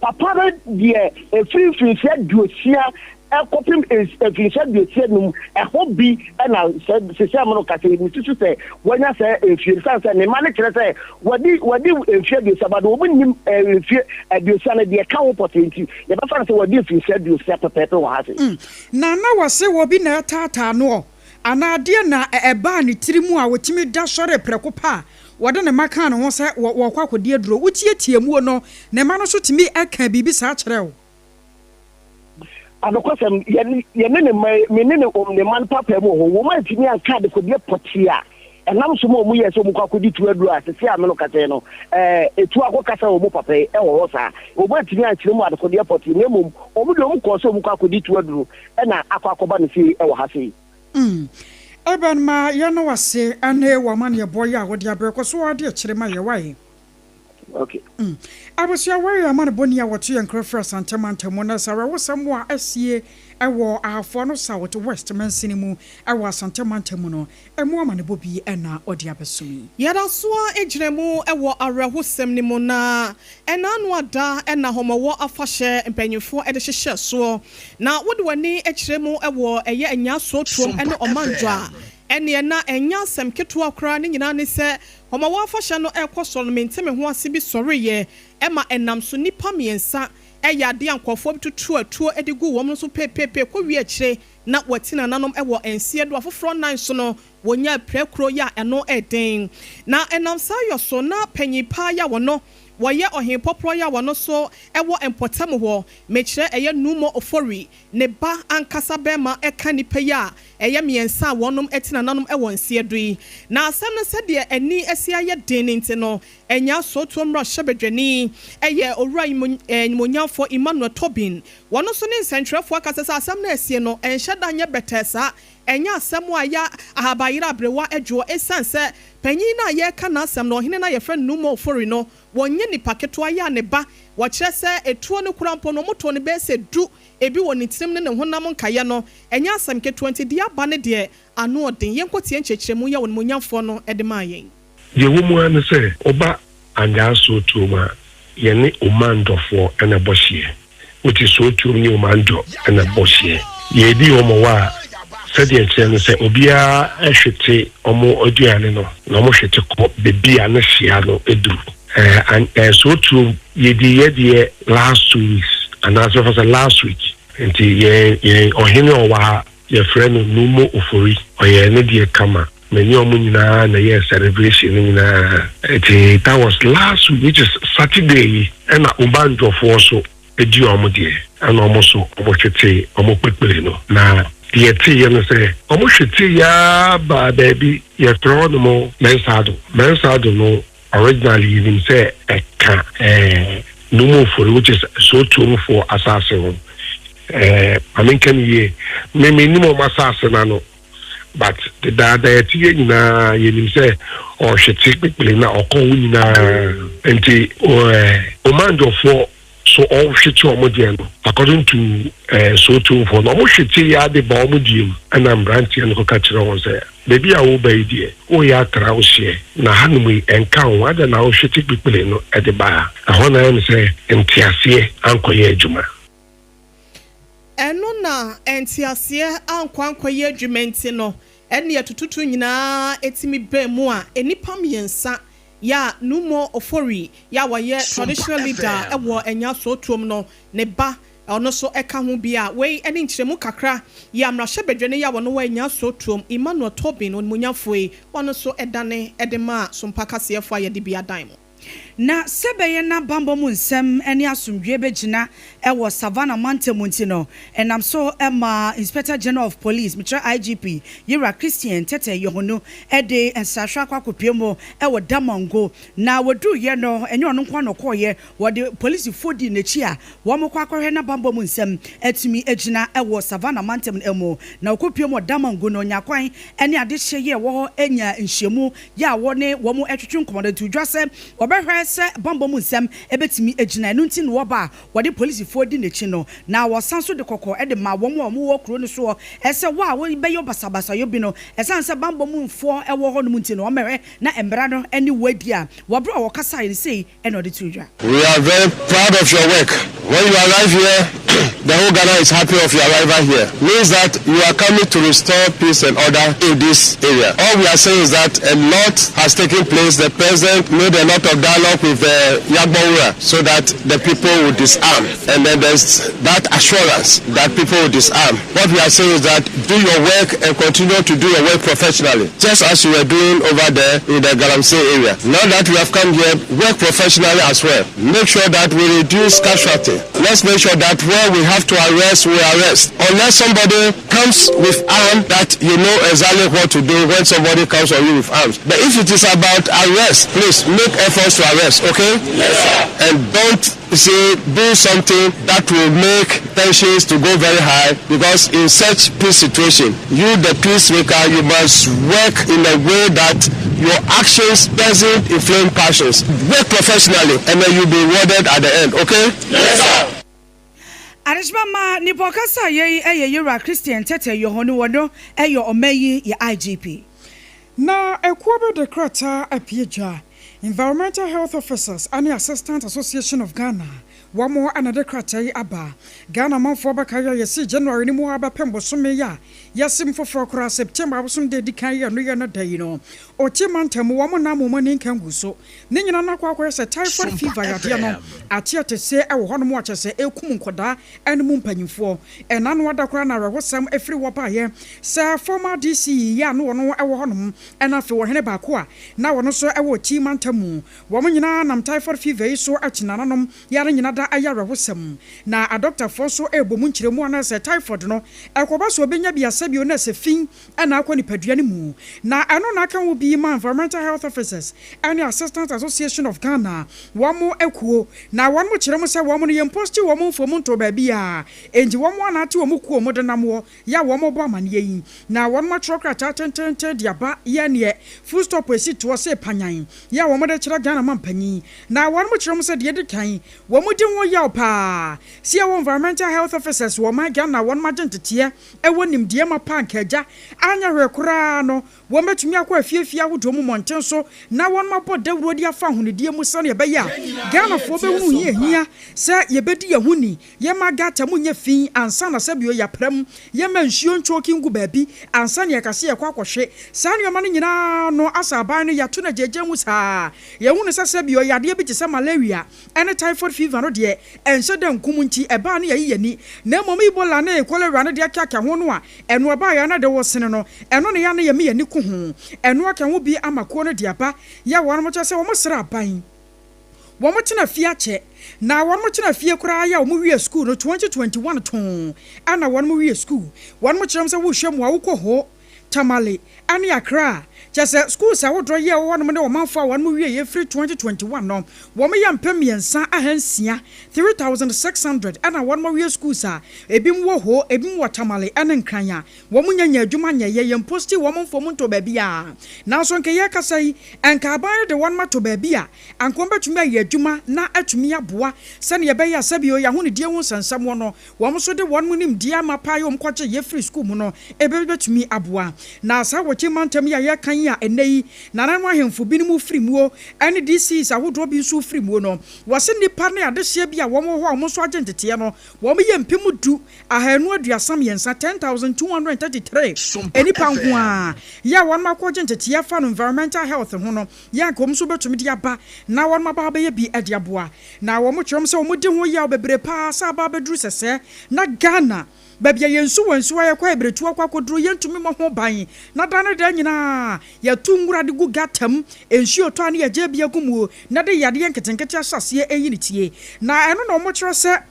Papa no deɛ ɛfiri mfirinhyia aduosia kɔpem mfirinhyia 65, ɛhɔ bi na sɛ sesɛ mo no kasa yi, mesusu sɛ wanya saa mfie no, sane sɛ ne mma no kyerɛ sɛ wadi wadi mfie 60, but wɔn nnim mfie 60 no deɛ ɛka ho pɔtee nti yɛbɛfa no sɛ wadi mfirinhyia 60 pɛpɛɛpɛ wɔ ha sei. Mm. Na na wɔse obi na ɛtaataa noɔ anaa deɛ na ɛbaa ne tiri mu a ɔtumi da sɔre prɛko pɛ a wɔde ne mma kaa ne ho sɛ wɔrekɔ akɔdi aduro. Wotiatia muo no, ne mma no nso tumi kaa biribi saa kyerɛɛ wo. Anokwasɛm, yɛne yɛne ne mma yi, me ne ne wɔn ne mma no paapae mu wɔ hɔ. Wɔn antumi anka adekodeɛ pɔtee a ɛnam so ma wɔyɛɛ sɛ wɔkɔ akɔdi tuo aduro a seesei a me no kasa yi no, ɛɛ, etuo akɔkasa wɔn papa yi wɔ hɔ saa. Wɔn antumi ankyerɛ mu adekodeɛ pɔtee, na mmom wɔn deɛ wɔkɔɔ sɛ wɔkɔ akɔdi tuo aduro na akɔ akɔba no fie wɔ ha sei. Mm. Eben ma yɛn wo ase ne w'amanneɛbɔ yi a wode abrɛ. Kɔ so ara de akyire ma yɛn, wai? Okay. Mm. Abusua wei yɛ amanebɔni a wɔto yɛn nkra firi Asante mantam mu na sɛ awerɛhosɛm a asie wɔ Ahafo Ano South West mansini mu wɔ Asante mantam mu no, ɛmu amanebɔ bi na ɔde abɛsom yi. Yɛda so ara gyina mu wɔ awerɛhosɛm no mu na ɛna ano ada na Ahɔmɔwɔ afahyɛ mpanyimfoɔ de hyehyɛɛ soɔ. Na wode w'ani kyerɛ mu wɔ ɛyɛ Anyaa Sootuom ne Ɔmandwo a, ɛneɛ na ɛnyɛ asɛm ketewa koraa. Ne nyinaa ne sɛ Hɔmɔwɔ afahyɛ no rekɔ so no, mente-me-ho-ase bi sɔreeɛ ma ɛnam so nnipa mmiɛnsa yɛ adeɛ a nkurɔfoɔ bi tutu atuo de guu wɔn so peepeepee kɔwie akyire na wɔati nananom wɔ nseɛ do afoforɔ nnan so no wɔnyaa pirakuro yɛ a ɛno yɛ den. Na ɛnam saa yɔ so na panyin paa yɛ a wɔno wɔyɛ ɔhenpɔporɔ yɛ a wɔno so wɔ mpɔtam hɔ, mekyerɛ ɛyɛ Numo Ofori ne ba ankasa bɛɛma ka nnipa yi a ɛyɛ mmiɛnsa a wɔnom ti nananom wɔ nseɛ do yi. Na asɛm no sɛdeɛ ani asi ayɛ den no nti no, Anyaa Sootuo mmarahyɛbadwani yɛ Owura Animuonyamfoɔ Emmanuel Tobin. Wɔno nso ne nsɛntwerɛfoɔ akasa sɛ asɛm no a asie no ɛnhyɛ da nyɛ bɛtɛɛ saa, ɛnyɛ asɛm a ɛyɛ ahabayerɛ aberewa dwoɔ ɛsiane sɛ panyin no a yɛreka n'asɛm no, ɔhene no a yɛfrɛ no Numo Ofori no, wɔnyɛ nipa ketewa yɛ a ne ba, wɔkyerɛ sɛ etuo no koraa mpo no wɔtoo no bɛyɛ sɛ du Ebi wɔ ne tirim ne ne honam nkaeɛ no, ɛnyɛ asɛm ketewa nti, deɛ aba ne deɛ, ano ɔden. Yɛnkɔtie nkyerɛkyerɛmu yi a Onimuonyamfoɔ no de maa yɛn. Deɛ ɛwɔ mu ara ne sɛ, woba Anyaa Sootuom a, yɛne Omandɔfoɔ na ɛbɔ hyeɛ. Wote Sootuom ne Omandɔ na ɛbɔ hyeɛ. Yɛredi wɔn wɔ a, sɛdeɛ ɛteɛ ne sɛ, obiara hwete wɔn aduane no, na wɔhwete kɔ baabi a ne hyea no duru. Ɛɛ Sootuom, yɛdii yɛn deɛ last 2 weeks anaasɛ bɛfa sɛ last week. Nti yɛn yɛn ɔhene a ɔwɔ ha, yɛfrɛ no Numo Ofori, ɔyɛɛ ne deɛ kama. Me ne ɔmo nyinaa na ɛyɛɛ celebration no nyinaa. Nti that was last week, which is Saturday yi, ɛna Obanjɔfoɔ so di ɔmo deɛ, ɛna ɔmo so ɔmo hwetee ɔmo kpekpele no. Na deɛ yɛteeɛ no sɛ ɔmo hwetee aa baa baabi yɛfrɛ hɔ nom Mensah Addo. Mensah Addo no, originally yɛnim sɛ ɛka ɛɛ Numo Ofori, which is Sootuomfoɔ asase ho. Ɛɛ ma menka no yie, me mennim ɔmo asase no ano, but dedaada yɛte yɛ nyinaa yɛnim sɛ ɔhwete kpekpele na ɔkɔ ho nyinaa. Nti ɛɛ Omandwofoɔ so ɔhwete ɔmo deɛ no, according to Sootuomfoɔ no, ɔmo hwete yɛ ade ba ɔmo deɛ mu, ɛna mmeranteɛ no kɔka kyerɛ wɔn sɛ baabi a woba yi deɛ, woyɛ atra wo hyeɛ na hanom yi ɛnka wo ho, adɛn na wohwete kpekpele no de ba ha? Ɛhɔ na ayɛ me sɛ nteaseɛ ankɔyɛ adwuma. Ɛno na nteaseɛ ankɔ ankɔyɛ adwuma nti no, ɛnneɛ tututu nyinaa tumi baa mu a nnipa mmiɛnsa, Yaa Numo Ofori yɛ a ɔyɛ traditional leader wɔ Anyaa Sootuom no, ne ba, ɔno nso ka ho bi a wei ne nkyerɛmu kakra yi a mmarahyɛbadwani yi a ɔno wɔ Anyaa Sootuom, Emmanuel Tobin, onimuonyamfoɔ yi, ɔno nso dane de maa Sompa kaseɛfoɔ a yɛde bi adan mo. Na sɛ ɛbɛyɛ na bammɔ mu nsɛm ne asomdwoeɛ bɛgyina wɔ Savannah mantam mu nti no, ɛnam so ma Inspector General of Police, mekyerɛ IGP, Yewura Christian Tetteh Yohuno de nsrahwɛ akɔ akɔpue mu wɔ Damongo. Na wɔduruiɛ no, ɛnyɛ ɔno nko ara na ɔkɔeɛ, wɔde polisifoɔ dii n'akyi a wɔkɔ akɔhwɛ na bammɔ mu nsɛm atumi agyina wɔ Savannah mantam no mu. Na ɔkɔpue mu wɔ Damongo no, ɔnyaa kwan ne adehyeɛ yi a ɛwɔ hɔ nyaa nhyiamu yɛ a wɔne wɔn twetwe nkɔmmɔ no to dwa sɛ wɔbɛ. Wɔbɛhwɛ sɛ bammɔ mu nsɛm bɛtumi agyina. Ɛno nti na wɔba a wɔde polisifoɔ di n'akyi no. Na wɔsan nso de kɔkɔ de ma wɔn a wɔwɔ kuro no soɔ sɛ wɔ a wɔbɛyɔ basabasayɔ bi no, ɛsiane sɛ bammɔ mu foɔ wɔ hɔnom nti no, wɔmmɛhwɛ na mmara no ne wɔ adi a wɔ berɛ a wɔkasaeɛ no sei na ɔde too dwa. We are very proud of your work. When you arrive here, the whole Ghana is happy of your arrival here. Means that you are coming to restore peace and order in this area. All we are saying is that a lot has taken place. The president made a lot of dialogue with the Yagbonwura so that the people will disarm. And then there's that assurance that people will disarm. What we are saying is that do your work and continue to do your work professionally, just as you were doing over there in the Galamsey area. Now that we have come here, work professionally as well. Make sure that we reduce casualty. Let's make sure that where we have to arrest, we arrest. Unless somebody comes with arms that you know exactly what to do when somebody comes on you with arms. But if it is about arrest, please make efforts to arrest, okay? Yes, sir. And don't say do something that will make tensions to go very high because in such peace situation, you the peacemaker, you must work in a way that your actions doesn't inflame passions. Work professionally and then you'll be rewarded at the end, okay? Yes, sir. Adehyema ma nipa ɔkasa yɛ yi yɛ Yewura Christian Tetteh Yohuno wɔno yɛ ɔman yi yɛ IGP. Na ekuo bi de krataa apue dwa, Environmental Health Officers ne Assistant Association of Ghana, wɔn na de krataa yi aba. Ghana manfoɔ bɛkae a yɛsii January no mu ara bɛpem bosome yi a yɛasim foforɔ koraa September abosom da edi kan yi a ɛno yɛ no da yi no, Oti mantam mu wɔn nna wɔn ani nka ngu so. Ne nyinaa no akɔ akɔyɛ sɛ typhoid fever yadeɛ no ate atese wɔ hɔnom a kyerɛ sɛ ɛrekum nkwadaa ne mu mpanyimfoɔ. Ɛna ano ada koraa na awerɛhosɛm firi hɔ baeɛ sɛ former DC yi a na ɔno wɔ hɔnom na afei ɔhene baako a na ɔno nso wɔ Oti mantam mu. Wɔn nyinaa nam typhoid fever yi so akyi nananom yare nyina da ayɛ awerɛhosɛm. Na adɔktafoɔ nso rebɔ mu nkyerɛmu a na sɛ typhoid no ɛkɔba sɛ ɔbɛnya bi a sɛbio na sɛ fi na akɔ nipadua no mu. Na ɛno na aka ho bi ma Environmental Health Officers ne Assistants Association of Ghana wɔn akuo. Na wɔn kyerɛ mu sɛ wɔn no yɛnposti wɔn mfom ntoo baabiara, enti wɔn ara na ate wɔn kuo wɔn de nam hɔ yɛ a wɔn rebɔ amaneɛ yi. Na wɔn atwerɛ krataa tententen de aba yɛ neɛ full stop esi toɔ se panyan yɛ a wɔn de kyerɛ Ghana mampanyin. Na wɔn kyerɛ mu sɛ deɛ edi kan wɔn di ho yaw paa sɛ yɛwɔ Environmental Health Officers wɔ ɔman Ghana a wɔn agye nteteɛ wɔ nimdeɛ mapa anka agya anyɛ hwee koraa no wɔbɛtumi akɔ afiefie ahodoɔ mu mmɔnten so na wɔabɔ dawuro de afa ahonidie mu sɛdeɛ ɛbɛyɛ a Ghanafoɔ bɛhunu hia ɛhia sɛ yɛbɛdi yɛn ho ni, yɛmma gata mu nyɛ fi ansa na sɛbio yɛapra mu, yɛmma nsuo ntwooki ngu baabi ansa na yɛka sɛ yɛkɔ akɔhwe. Saa nneɛma no nyinaa no asa aban no yɛato no agyaagyaa mu saa. Yɛhunu sɛ sɛbio yadeɛ bi te sɛ malaria ne typhoid fever no deɛ, ɛnhyɛ da nkum nti ɛbaa no yɛyi yɛn ani, na mmom Ebola ne cholera no deɛ ɛkeakea ho no a ɛno ɛbaeɛ a na ɛde wo sene no, ɛno na yɛ a na yɛma yɛn ani ku ho. Ɛno aka ho bi ama kuo no de aba yɛ wɔnom kyerɛ sɛ wɔn srɛ aban, wɔn tena fie akyɛ, na wɔnom tena fie koraa yɛ a wɔn wie sukuu no 2021 too ɛna wɔnom wie sukuu. Wɔnom kyerɛ mu sɛ wohwɛ mu a wokɔ Ho, Tamale, ne Accra a, kyerɛ sɛ schools ahodoɔ yi a ɛwɔ hɔnom ne ɔmanfoɔ a wɔnom wieɛ firi 2021 no, wɔn yɛ 3600, 3,600, ɛna wɔnom awie schools a ebinom wɔ Ho, ebinom wɔ Tamale ne Nkran a wɔn nnya nyaa adwuma nyɛeɛ, yɛn posti wɔn mfa wɔn ntɔ baabiara. Nanso nka yɛrekasa yi, nka aban no de wɔnom ato baabi a anka wɔn bɛtumi ayɛ adwuma na atumi aboa sɛdeɛ ɛbɛyɛ a sɛbio yɛn ahonidie ho nsɛnsɛm no Wɔn nso de wɔn nimdeɛ amapa a wɔkɔgyeeɛ firii sukuu mu no bɛtumi aboa. Na saa Awɔkye mantam yi a yɛreka yi a ɛnnɛ yi nananom ahemfo binom firi muo ne DCs ahodoɔ bi nso firi muo no, wɔse nnipa ne adehyeɛ bi a wɔn wɔ hɔ a wɔn nso agye nteteɛ no, wɔn yɛ 10,033, 10,233, nnipa nko ara yɛ a wɔn akɔgye nteteɛ fa no environmental health ho no yɛ anka wɔn nso bɛtumi de aba na wɔn aba abɛyɛ bi de aboa. Na wɔn kyerɛm sɛ wɔn di ho yaw bebree paa sɛ aba abɛduru sɛsɛɛ na Ghana, baabi a yɛn nsuwa nsuwa yɛkɔ abiretuo akɔ akɔduru yɛntumi mmɔ ho ban na da ne da nyinaa yɛto nwura de gu gata mu, nsuo tɔ a ne yɛgyae bi agu mu na de yadeɛ nketenkete ahyɛ aseɛ reyi ne tie. Na ɛno na wɔkyerɛ sɛ.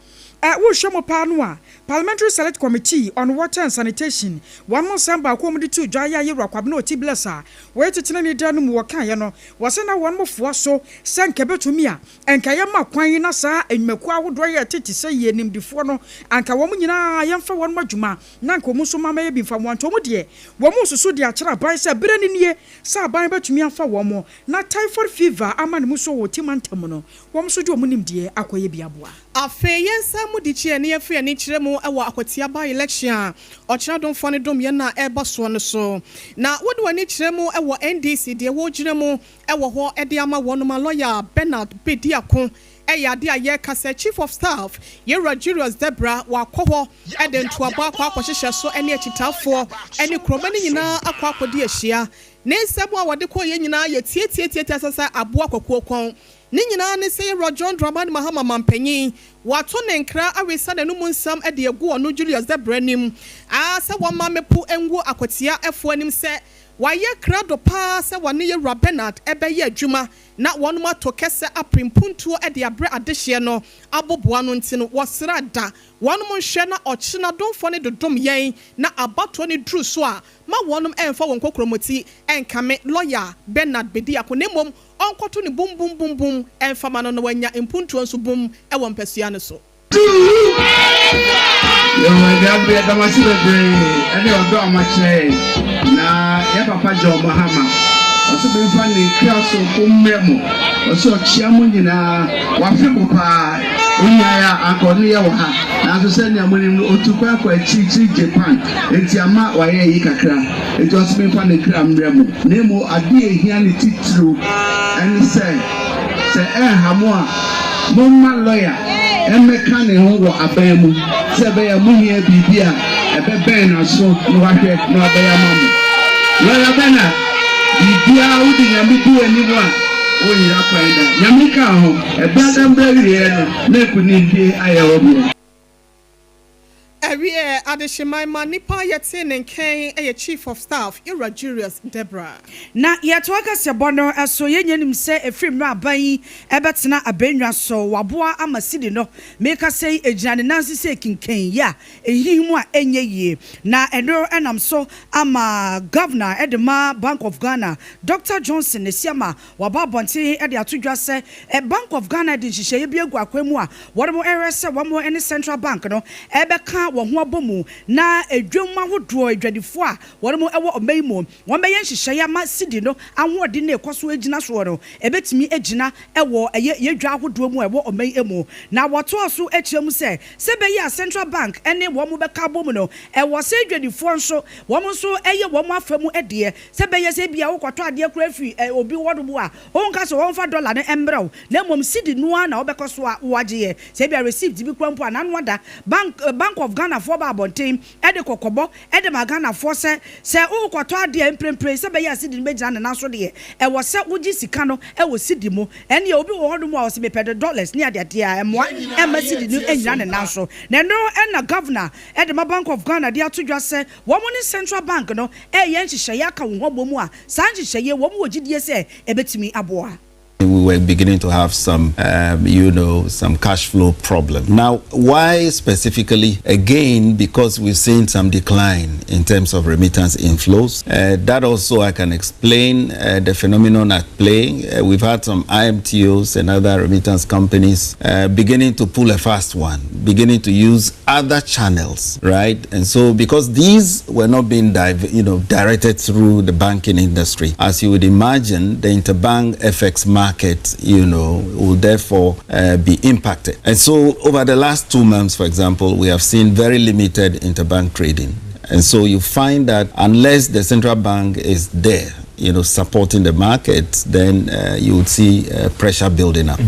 Wohwɛ mu paa no a, Parliamentary Select Committee on Water and Sanitation wɔn nsɛm baako a wɔde too dwa yɛ a Yewura Kwabena Oti Bless a wɔyɛ titenani da no mu wɔkaeɛ no, wɔse na wɔn foa so sɛ nka ɛbɛtumi a nka yɛma kwan na saa nnwumakuo ahodoɔ yi a ɛtete sɛ yie nimdefoɔ no anka wɔn nyinaa yɛmfa wɔn adwuma na anka wɔn nso mma mɛyɛ bi mfa mmoa nti wɔn deɛ wɔn resusu de akyerɛ aban sɛ berɛ no nie sɛ aban bɛtumi afa wɔn na typhoid fever ama ne mu so wɔ Oti mantam mu no wɔn nso de wɔn nimdeɛ akɔyɛ bi aboa. Afei yɛnsan mu dikyi yɛn na yɛmfa yɛn ani nkyerɛ mu wɔ Akwatia by-election a ɔkyena domfoɔ no dom yɛn a ɛreba soɔ no so. Na wode w'ani kyerɛ mu wɔ NDC deɛ wɔregyina mu wɔ hɔ de ama wɔnom a lɔya Bernard Bediako yɛ adeɛ a yɛreka sɛ Chief of Staff Yɛwura Julius Debra wakɔ hɔ de ntoabɔ akɔ akɔhyehyɛ so ne akyitaafoɔ ne kuromma no nyinaa akɔ akɔdi ahyia. Ne nsɛm a wɔde kɔeɛ nyinaa yɛ tiatiatiatia sɛ sɛ aboa kwakuo kɔn. Ne nyinaa ne sɛ Yɛwura John Dramani Mahama mampanyin, wato ne nkra awesa n'anum nsɛm de agu ɔno Julius Debra anim aa sɛ wɔmma mepo ngu Akwatia foɔ anim sɛ wayɛ krado paa sɛ wɔne Yɛwura Bernard bɛyɛ adwuma na wɔnom ato kɛsɛ apre mpuntuo de abrɛ adehyeɛ no aboboa no nti no wɔsrɛ da wɔnom nhwɛ na ɔkyena domfoɔ no dodom yɛn na abatoɔ no duru so a ma wɔnom ɛmfa wɔn kokromoti ɛnkame lɔya Bernard Bediako na mmom ɔnkɔto no bum bum bum bum mfa ma no na wanya mpuntuo nso bum wɔ mpasua no so. Yehowa Agya, yɛda mo ase bebree ɛne ɔdɔ a moakyerɛ yɛn. Na yɛn papa John Mahama, ɔse memfa ne nkra soronko mmrɛ mo. Ɔse ɔkyea mo nyinaa, wafe mo paa. Onyae a anka ɔne yɛ wɔ ha, nanso sɛnea monim no, otu kwan kɔ akyirikyiri Japan, enti ama wayɛ ayi kakra. Enti ɔse memfa ne kra mmrɛ mo. Na mmom ade a ehia no titiriw ne sɛ, sɛ ɛnha mo a, momma lɔya mmɛka ne ho wɔ aban mu, sɛ ɛbɛyɛ a mohia biribi a, ɛbɛbɛn n'aso na wahwɛ na wabɛyɛ ama mo. Lɔya Bernard, biribiara wode Nyame di w'anim a, wonyera kwan da. Nyame nka wo ho. Ɛberɛ a mbrɛ awieɛ no, na nkunimdie ayɛ wo deɛ. Ɛwiɛ, Adehyeman ma nipa a yɛtee ne nkɛn yɛ Chief of Staff, Yɛwura Julius Debrah. Na yɛtoa kaseɛbɔ no so, yɛn nyinaa nim sɛ ɛfiri mmerɛ a aban yi bɛtena abannwa so, waboa ama cedi no, mekasa yi, ɛgyina ne nan ase sɛ kinkan yi a ɛhinhim a ɛnyɛ yie. Na ɛno nam so ama Governor de ma Bank of Ghana, Doctor Johnson Asiamah, Wɔaba abɔnten de ato dwa sɛ Bank of Ghana de nhyehyɛeɛ bi agu akwan mu a wɔrehwɛ sɛ wɔn ne Central Bank no bɛka wɔn ho abɔ mu na dwam ahodoɔ adwadifoɔ a wɔn wɔ ɔman yi mu wɔbɛyɛ nhyehyɛeɛ ama cedi no ahoɔden no ɛkɔ so gyina soɔ no ɛbɛtumi agyina wɔ ɛyɛ yɛn dwa ahodoɔ mu a ɛwɔ ɔman yi mu. Na wɔtoa so kyerɛ mu sɛ, sɛ ɛbɛyɛ a Central Bank ne wɔn bɛka abɔ mu no ɛwɔ sɛ adwadifoɔ nso wɔn nso yɛ wɔn afa mu deɛ. Sɛ ɛbɛyɛ sɛ ebia wokɔtɔ adeɛ koraa firi obi hɔnom a, wonka sɛ wɔmfa dɔla no mmrɛ wo, na mmom cedi no ara na wobɛkɔ so a woagyeɛ. Sɛ ebia receipt bi koraa mpo a, n'ano ada. Bank, Bank of Ghanafoɔ ba abɔnten de kɔkɔbɔ de ma Ghanafoɔ sɛ, sɛ worekɔtɔ adeɛ a, mprempren sɛ ɛbɛyɛ a cedi no bɛgyina ne nan so deɛ, ɛwɔ sɛ wogye sika no wɔ cedi mu. Ɛnneɛ obi wɔ hɔnom a ɔse mepɛ de dollars ne adeadeɛ a, ɛmmoa mma cedi no nnyina ne nan so. Na ɛno na Governor de ma Bank of Ghana de ato dwa sɛ, Wɔn ne Central Bank no reyɛ nhyehyɛeɛ aka wɔn ho abɔ mu a saa nhyehyɛeɛ yi wɔn wɔ gyidie sɛ ɛbɛtumi aboa. We were beginning to have some, um, you know, some cash flow problem. Now, why specifically? Again, because we've seen some decline in terms of remittance inflows. Uh, that also I can explain uh, the phenomenon at play. Uh, we've had some IMTOs and other remittance companies uh, beginning to pull a fast one, beginning to use other channels, right? And so because these were not being you know, directed through the banking industry, as you would imagine, the interbank FX market, you know, will therefore uh, be impacted. And so over the last two months, for example, we have seen very limited interbank trading. And so you find that unless the central bank is there, you know, supporting the market, then uh, you would see uh, pressure building up.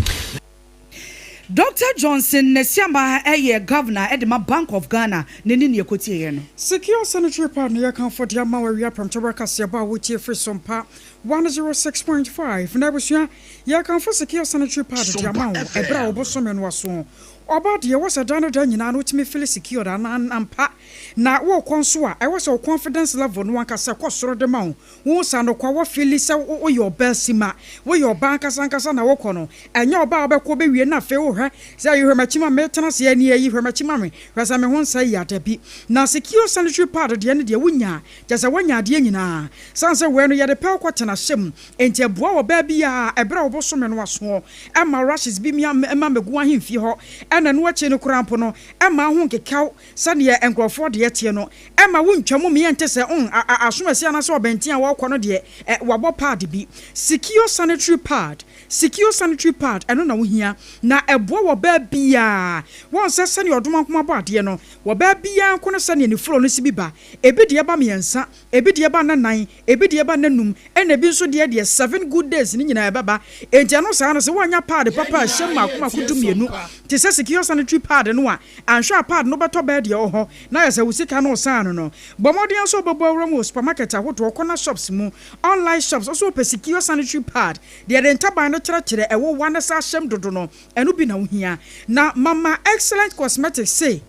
Doctor Johnson Nasiama yɛ Governor de ma Bank of Ghana na ɛne nea ɛkɔtieeɛ no. Secure Sanitary Pad na yɛkamfo de ama wo awia prɛmtoberɛ kaseɛbɔ a wotie firi Sompa 106.5 na abusua yɛkamfo Secure Sanitary Pad de ama wo ɛberɛ a wo bosome no aso. Ɔbaa deɛ ɛwɔ sɛ da ne da nyinaa no wotumi feel secured anaa ampa na worekɔ nso a ɛwɔ sɛ wo confidence level no ankasa kɔ soro de ma wo. Wohu sɛ anokwa wɔ feeli sɛ woyɛ ɔbaa sima, woyɛ ɔbaa ankasa ankasa na wokɔ no. Ɛnyɛ ɔbaa a wobɛkɔ bɛwie na afei wohwɛ sɛ ayi hwɛ m'akyi ma metena ase ani ayi hwɛ m'akyi ma me hwɛ sɛ me ho nsɛe yi a dabi. Na secure sanitary pad deɛ no deɛ wonya a kyerɛ sɛ woanya adeɛ nyinaa. Sane sɛ wei no yɛde pearl cotton ahyɛ mu enti ɛboa ɔbaa biara ɛberɛ a wobosome no asoɔ ɛmma rashes bi mia mma mmɛgu w'ahemfie hɔ ɛna ɛno akyi no koraa mpo no ɛmma wo ho nkekaw sɛdeɛ nkurɔfoɔ deɛ teɛ no ɛmma wontwa mu mmeɛ nte sɛ mm a a asomasi anaasɛ ɔbɛnten a wɔrekɔ no deɛ ɛ wɔabɔ pad bi. Secure sanitary pad, Secure sanitary pad, ɛno na wohia na ɛboa wɔ baa biara. Wɔn sɛ sɛdeɛ ɔdomankoma bɔ adeɛ no, wɔ baa biara nko no sɛdeɛ ne flow no si bi ba. Ebi deɛ ba mmiɛnsa, ebi deɛ ba nnanan, ebi deɛ ba nnanum, ɛna ebi nso deɛ deɛ seven good days no nyinaa ɛbɛba. Enti ɛno saa no sɛ woannya pad papa a ɛhyɛ mmaako mmaako dumienu te sɛ secure sanitary pad no a, anhwɛ a pad no bɛtɔ bɛɛ deɛ ɛwɔ hɔ na ayɛ sɛ wo sika no resan ano no. Bɔ mmɔden ara sɛ wobɛbɔ awura mu wɔ supermarket ahodoɔ, corner shops mu, online shops, wo nso wopɛ secure sanitary pad deɛ yɛde ntaban no kyerɛkyerɛ ɛwowa ne sa ahyɛm dodo no, ɛno bi na wohia. Na Mama Excellent Cosmetics se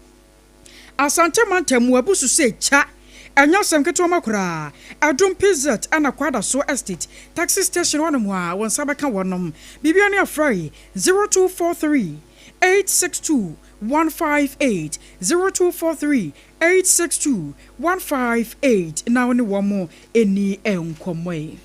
Asante mantam mu abusu sɛ kya, ɛnyɛ asɛm ketewa ma koraa. Adum PZ ɛna Kwadaso Estate taxi station hɔ nom a wo nsa bɛka wɔnom. Biribiara ne afrɛ 0243 862 158, 0243 862 158 na wo ne wɔn nni nkɔmmɔ yi.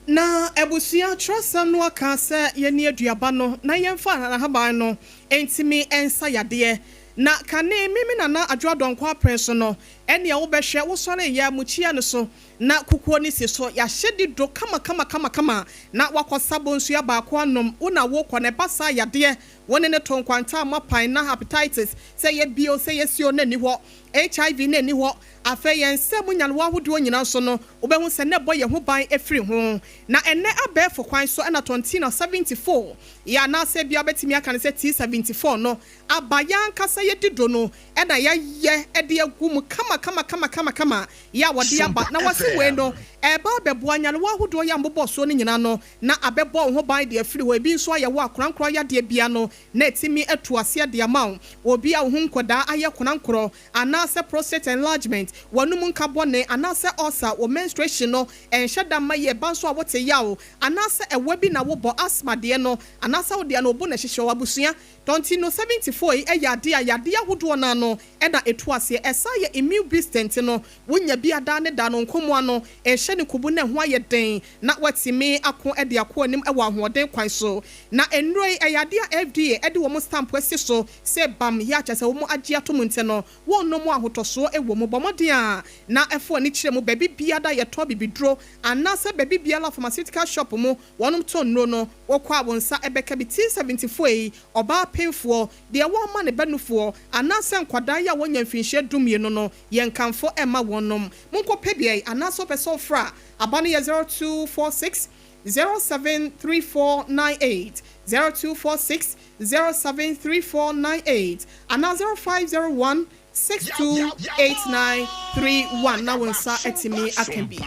Na abusua twerɛsɛm no aka sɛ yɛnni aduaba no na yɛmfa ahaban no ntumi nsa yadeɛ. Na kane me me nana Adwoa Donkor aprɛn so no, ɛnea wobɛhwɛ, wosɔreeɛ a mukyia no so na kukuo no si so, yɛahyɛ dido kama kama kama kama na woakɔsa bonsua baako anom, wo na wokɔ na ɛba saa yadeɛ, wo ne no to nkwanta a moapan na hepatitis, sɛ ɛyɛ B o, sɛ ɛyɛ C o na ɛnni hɔ, HIV na ɛnni hɔ, afei yɛn nsa mu nyarewa ahodoɔ nyinaa nso no, wobɛhu sɛ na ɛbɔ yɛn ho ban firi ho. Na ɛnnɛ abɛɛfo kwan so na Tontina 74 yɛ anaasɛ ebia wobɛtumi aka no sɛ T74 no aba yɛn ankasa yɛ dido no na yɛayɛ de agu mu kama kama kama kama kama yɛ a wɔde aba na wɔse wei no ɛreba abɛboa nyarewa ahodoɔ yɛ a mobobɔ soɔ no nyinaa no na abɛbɔ wo ho ban de afiri hɔ ebi nso ayɛ wo a korankorɔ yadeɛ bia no na atumi atu aseɛ de ama wo obi a wo ho nkɔdaa ayɛ korankorɔ anaasɛ prostate enlargement w'anum nka bɔne anaasɛ ulcer wo menstruation no ɛnhyɛ da mma yie ɛba nso a wote yaw anaasɛ ɛwa bi na wobɔ asthma deɛ no anaasɛ wo deɛ no wo bo na ɛhyehyɛ wo abusua Tɔnti no 74 yi yɛ adeɛ a yadeɛ ahodoɔ no ano na ɛtu aseɛ. Ɛsan yɛ immune booster nti no wonya bi a daa ne daa no nkomoa no nhyɛ ne kubu na ɛho ayɛ den na watumi ako de akɔ anim wɔ ahoɔden kwan so. Na nnuro yi ɛyɛ adeɛ a FDA de wɔn stamp asi so sɛ bam yɛ a kyerɛ sɛ wɔn agye atom nti no wonnom a ahotɔsoɔ wɔ mu. Bɔ mmɔden a na fa w'ani kyerɛ mu baabi biara a yɛtɔ abibiduro anaasɛ baabi biara a pharmaceutical shop mu Wɔnom tɔ nnuro no, wokɔ a wo nsa bɛka bi. T74 ei, ɔbaa penfoɔ, deɛ wɔmma ne ba nufoɔ, anaasɛ nkwadaa yi a wɔnnya mfinhyia dumienu no, yɛnkamfo mma wɔnom. Monkɔ pɛ bi ɛ, anaasɛ wopɛ sɛ wofrɛ a, aba no yɛ 0246 073498, 0246 073498, anaa 0501 628931 na wo nsa atumi aka bi.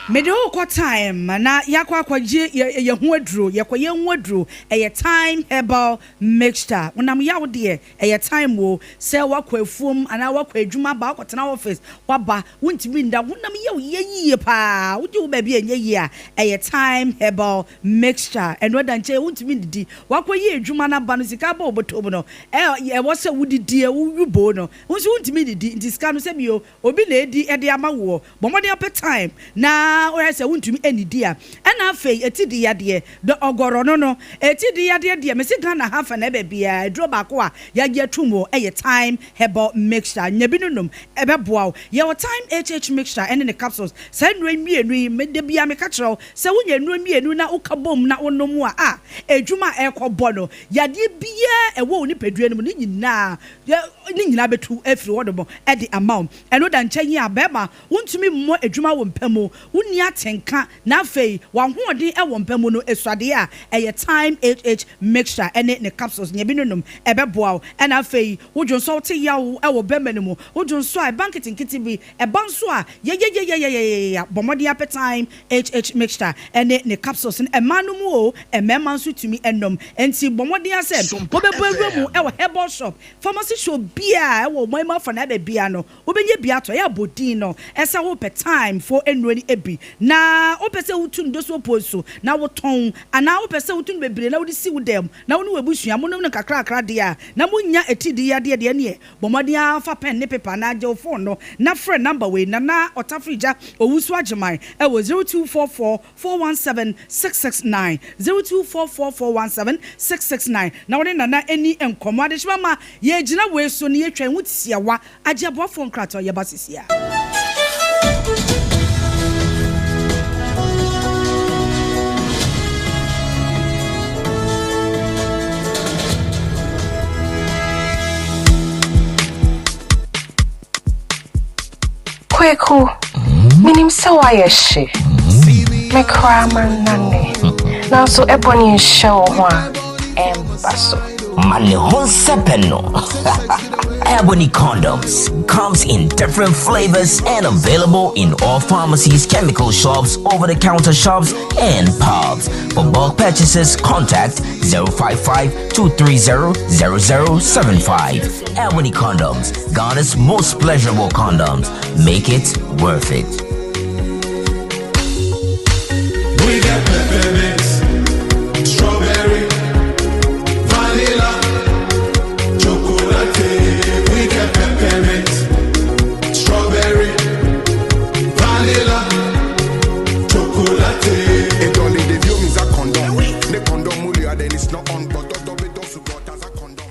Mede wo rekɔ Thyme na yɛakɔ akɔgye yɛn ho aduro, yɛkɔ yɛn ho aduro, ɛyɛ Thyme herbal mixture. Wonam yaw deɛ, ɛyɛ Thyme o, sɛ woakɔ afuom anaa woakɔ adwuma aba, woakɔtena office, woaba, wontumi nda, honam yaw yɛ yie paa, wogye wo baabi a ɛnyɛ yie a, ɛyɛ Thyme herbal mixture. Ɛno da nkyɛn, wontumi nnidi, woakɔyɛ adwuma no aba no, sika aba wo bɔtɔ mu no, ɛwɔ sɛ wodidi, wowe bow no, wo nso wontumi nnidi, nti sika no sɛbi o, obi na edi de ama woɔ. Bɔ mmɔden pɛ time na wohwɛ sɛ wontumi nnidi a. Ɛna afei eti di yadeɛ, the ɔgɔrɔ no no, eti di yadeɛ deɛ mese Ghana ha fa na ɛbɛ biara aduro baako a yagye atum wɔ ɛyɛ thyme herbal mixture. Nya bi no nom, ɛbɛboa wo. Yɛwɔ thyme HH mixture ɛne ne capsules. Saa nnuro yi mmienu yi, me da biara meka kyerɛ wo sɛ wonya nnuro mmienu na woka bom na wonom a, ah, adwuma a ɛrekɔ bɔ no, yadeɛ biara ɛwɔ wo nipadua no mu no nyinaa, ne nyinaa bɛtu afiri hɔnom de ama wo. Ɛno da nkyɛn yi a, barima, wontumi mmɔ adwuma wɔ mpa mu. Wo wonni atenka na afei w'ahoɔden wɔ mpa mu no sua deɛ a, ɛyɛ Thyme HH Mixture ne ne capsules. Nea bi no nom, ɛbɛboa wo. Ɛna afei wo dwonsɔ wote yaw wɔ bɛma no mu, wo dwonsɔ a ɛba nketenkete bi, ɛba nso a yayayayayayaya. Bɔ mmɔden apɛ Thyme HH Mixture ne ne capsules no. Mmaa no mu oo, mmarima nso tumi nom. Enti bɔ mmɔden ara sɛ wobɛbɔ awura mu wɔ herbal shop, pharmacy shop biara a ɛwɔ ɔman mu afa no baabiara no, Wobɛnya bi atɔ. Yɛ abɔ din no sɛ wopɛ thyme foɔ nnuro no bi na wopɛ sɛ wotu no dosoɔ poi so na wotɔn anaa wopɛ sɛ wotu no bebree na wode si wo dan mu na wo ne w'abusua monom no nkakrakra deɛ a na monnya atiridii yadeɛ deɛ ɛneɛ bɔ mmɔden ara fa pɛn ne pepa anaa gye wo fon no na frɛ number wei Nana Ɔtafrigya Owusu Agyeman ɛwɔ 0244 417 669 0244 417 669 na wo ne Nana ɛni nkɔmmɔ. Adehyema ma yɛgyina wei so na yɛtwa yɛn ho tiawa Agye aboafoɔ nkratoɔ yɛba sisi a. Kweku, menim sɛ woayɛ hye. Me koraa mannane. Nanso ɛbɔne nhyɛ wo ho a, ɛmba so. Ma ne ho nsɛpɛ no. Ebony condoms comes in different flavors and available in all pharmacies, chemical shops, over-the-counter shops, and pubs. For bulk purchases, contact 055-230-0075. Ebony condoms, Ghana's most pleasurable condoms. Make it worth it. We get peppermint, strawberry, vanilla, chocolate. We get peppermint, strawberry, vanilla, chocolate. It only the view means a condom. The condom then it's not on, but as a condom.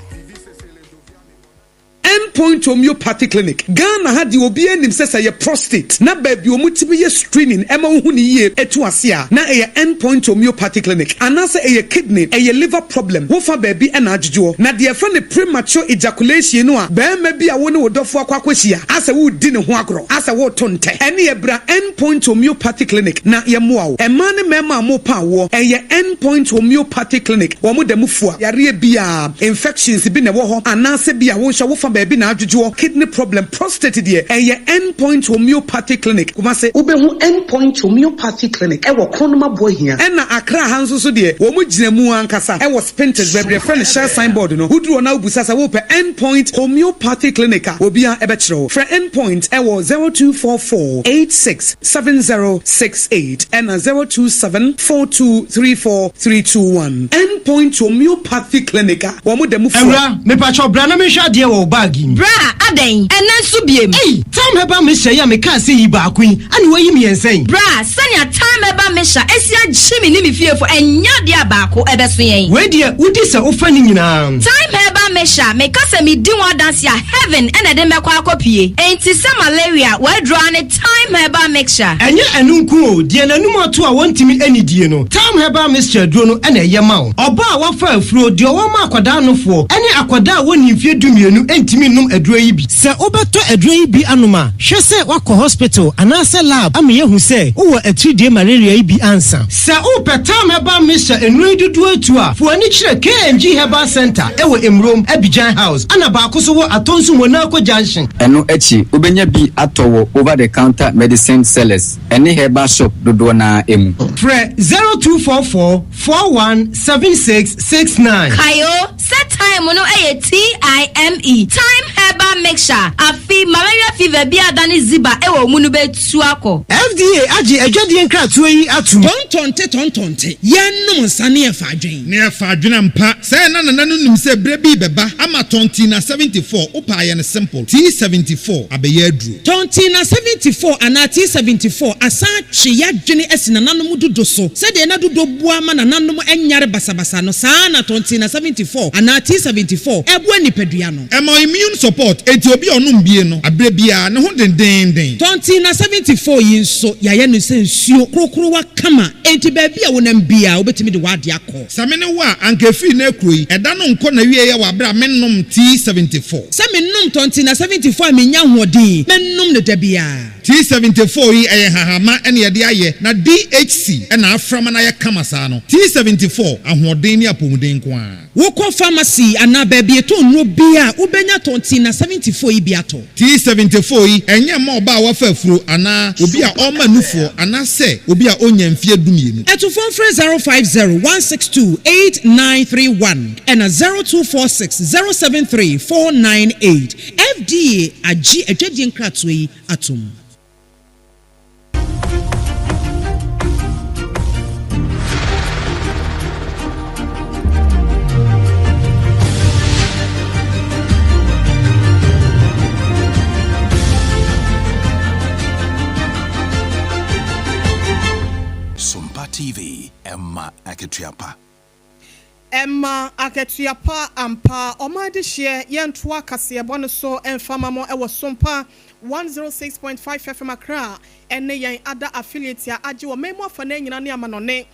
End Point Homeopathy Clinic, Ghana ha deɛ obiara nim sɛ sɛ ɛyɛ prostate na baabi a wɔtumi yɛ screening ma wohu no yie to ase a, na ɛyɛ End Point Homeopathy Clinic. Anaasɛ ɛyɛ kidney, ɛyɛ liver problem, wofa baabi na adwodwoɔ. Na deɛ yɛfrɛ no premature ejaculation no a barima bi a wo ne wo dɔfoɔ akɔ akɔhyia asɛ woredi ne ho agorɔ, asɛ woreto ntɛ, ɛneɛ bra End Point Homeopathy Clinic na yɛmmoa wo. Mmaa ne mmarima a morepa awoɔ, ɛyɛ End Point Homeopathy Clinic, wɔn da mu fua yareɛ biara. Infections bi na ɛwɔ hɔ anaasɛ bi a wo nso wofa baabi na adwodwoɔ, kidney problem, prostate deɛ ɛyɛ End Point Homeopathy Clinic, Kumasi. Wobɛhu End Point Homeopathy Clinic wɔ Kronum Aboahia. Ɛna Accra ha nso so deɛ wɔn gyina mu ankasa wɔ Spintex baabi a yɛfrɛ no Shell sign board no. Woduru hɔ na wobisa sɛ wopɛ End Point Homeopathy Clinic a, obiara bɛkyerɛ wo. Frɛ End Point wɔ 0244 86 7068 ɛna 027 4234 321. End Point Homeopathy Clinic a wɔn da mu fua. Awura, mepakyɛw bra na menhwɛ adeɛ wɔ wo bag yi mu. Bra, adɛn? Ɛnnɛ nso biem? Ei! Thyme Herbal Mixture yi a mekaa sɛ yi baako yi, ɛna woayi mmiɛnsa yi? Bra, sɛnea Thyme Herbal Mixture asi agye me ne me fiefo, ɛnyɛ adeɛ a baako ɛbɛso yɛn. Wei deɛ, wodi sɛ wofa ne nyinaa. Thyme Herbal Mixture, meka sɛ medi ho adanse a, heaven na ɛde mɛkɔ akɔpue. Enti sɛ malaria, w'aduro ara ne Thyme Herbal Mixture. Ɛnyɛ ɛno nko o, deɛ n'anum ato a wɔntumi nnidie no, Thyme Herbal Mixture aduro no na ɛyɛ ma wo. Ɔbaa a wafa afuro, deɛ ɔwɔ ma akwadaa nofoɔ, ne akwadaa a wɔnnii mfeɛ dumienu ntumi nnom aduro yi bi. Sɛ wobɛtɔ aduro yi bi anom a, hwɛ sɛ woakɔ hospital anaasɛ lab ama yɛahu sɛ wowɔ atiridie malaria yi bi ansa. Sɛ wopɛ Thyme Herbal Mixture nnuro yi dodoɔ atu a, fa w'ani kyerɛ KNG Herbal Centre wɔ Emurom, Abidjan House, ɛna baako nso wɔ Atonsu Monaco Junction. Ɛno akyi, wobɛnya bi atɔ wɔ over the counter medicine sellers ne herbal shop dodoɔ no ara mu. Frɛ 0244 41 76 69. Kae o, sɛ thyme no yɛ TIME, Thyme Herbal Mixture, afe malaria fever bi a adane ziba wɔ wo mu no bɛtu akɔ. FDA agye adwadie nkratoɔ yi atom. Tɔntɔnte tɔntɔnte, yɛnnom nsa ne yɛfa adwen. Ne yɛfa adwen ampa. Sɛɛ na Nana no nim sɛ berɛ bi rebɛba ama Tɔntina 74, wopɛ a yɛ no simple, T74 abɛyɛ aduro. Tɔntina 74 anaa T74 asan atwe y'adwene asi nananom dodo so. Sɛdeɛ na dodo boa ma nananom nyare basabasa no, saa ara na Tɔntina 74 anaa T74 boa nipadua no. Ɛma immune support, enti obi a ɔnom bie no, aberɛ biara, ne ho dendeenden. Tɔntina 74 yi nso, yɛayɛ no sɛ nsuo korokorowa kama, enti baabi a wonam biara, wobɛtumi de w'adeɛ akɔ. Sɛ me ne wo a, anka ɛfiri nnɛ rekuro yi, ɛda no nkɔ n'awieɛ wɔ aberɛ a mennom tea 74. Sɛ menom tɔnte na 74 a mennya ahoɔden, mɛnom no da biara. T74 yi ɛyɛ hahama ɛna yɛde ayɛ na DHC ɛna afra ma no ayɛ kama saa no. T74, ahoɔden ne apɔmuden nko ara. Wokɔ pharmacy anaa baabi yɛtɔn nnuro biara a, wobɛnya Tontina 74 yi bi atɔ. T74 yi, ɛnyɛ mma ɔbaa a wafa afuro anaa obi a ɔrema nufoɔ anaasɛ obi a ɔnnya mfeɛ dumienu. Atufoɔ mfrɛ 050 162 8931 ɛna 0246 073 498. FDA agye adwadie nkratoɔ yi atom. Sompa TV, ɛma akatua pa. Ɛma akatua pa ampa. Ɔman adehyeɛ, yɛntoa kaseɛbɔ no so mfa ma mo wɔ Sompa 106.5 FM Accra ne yɛn ada affiliate a agye ɔman mu afanaa nyinaa ne amanɔne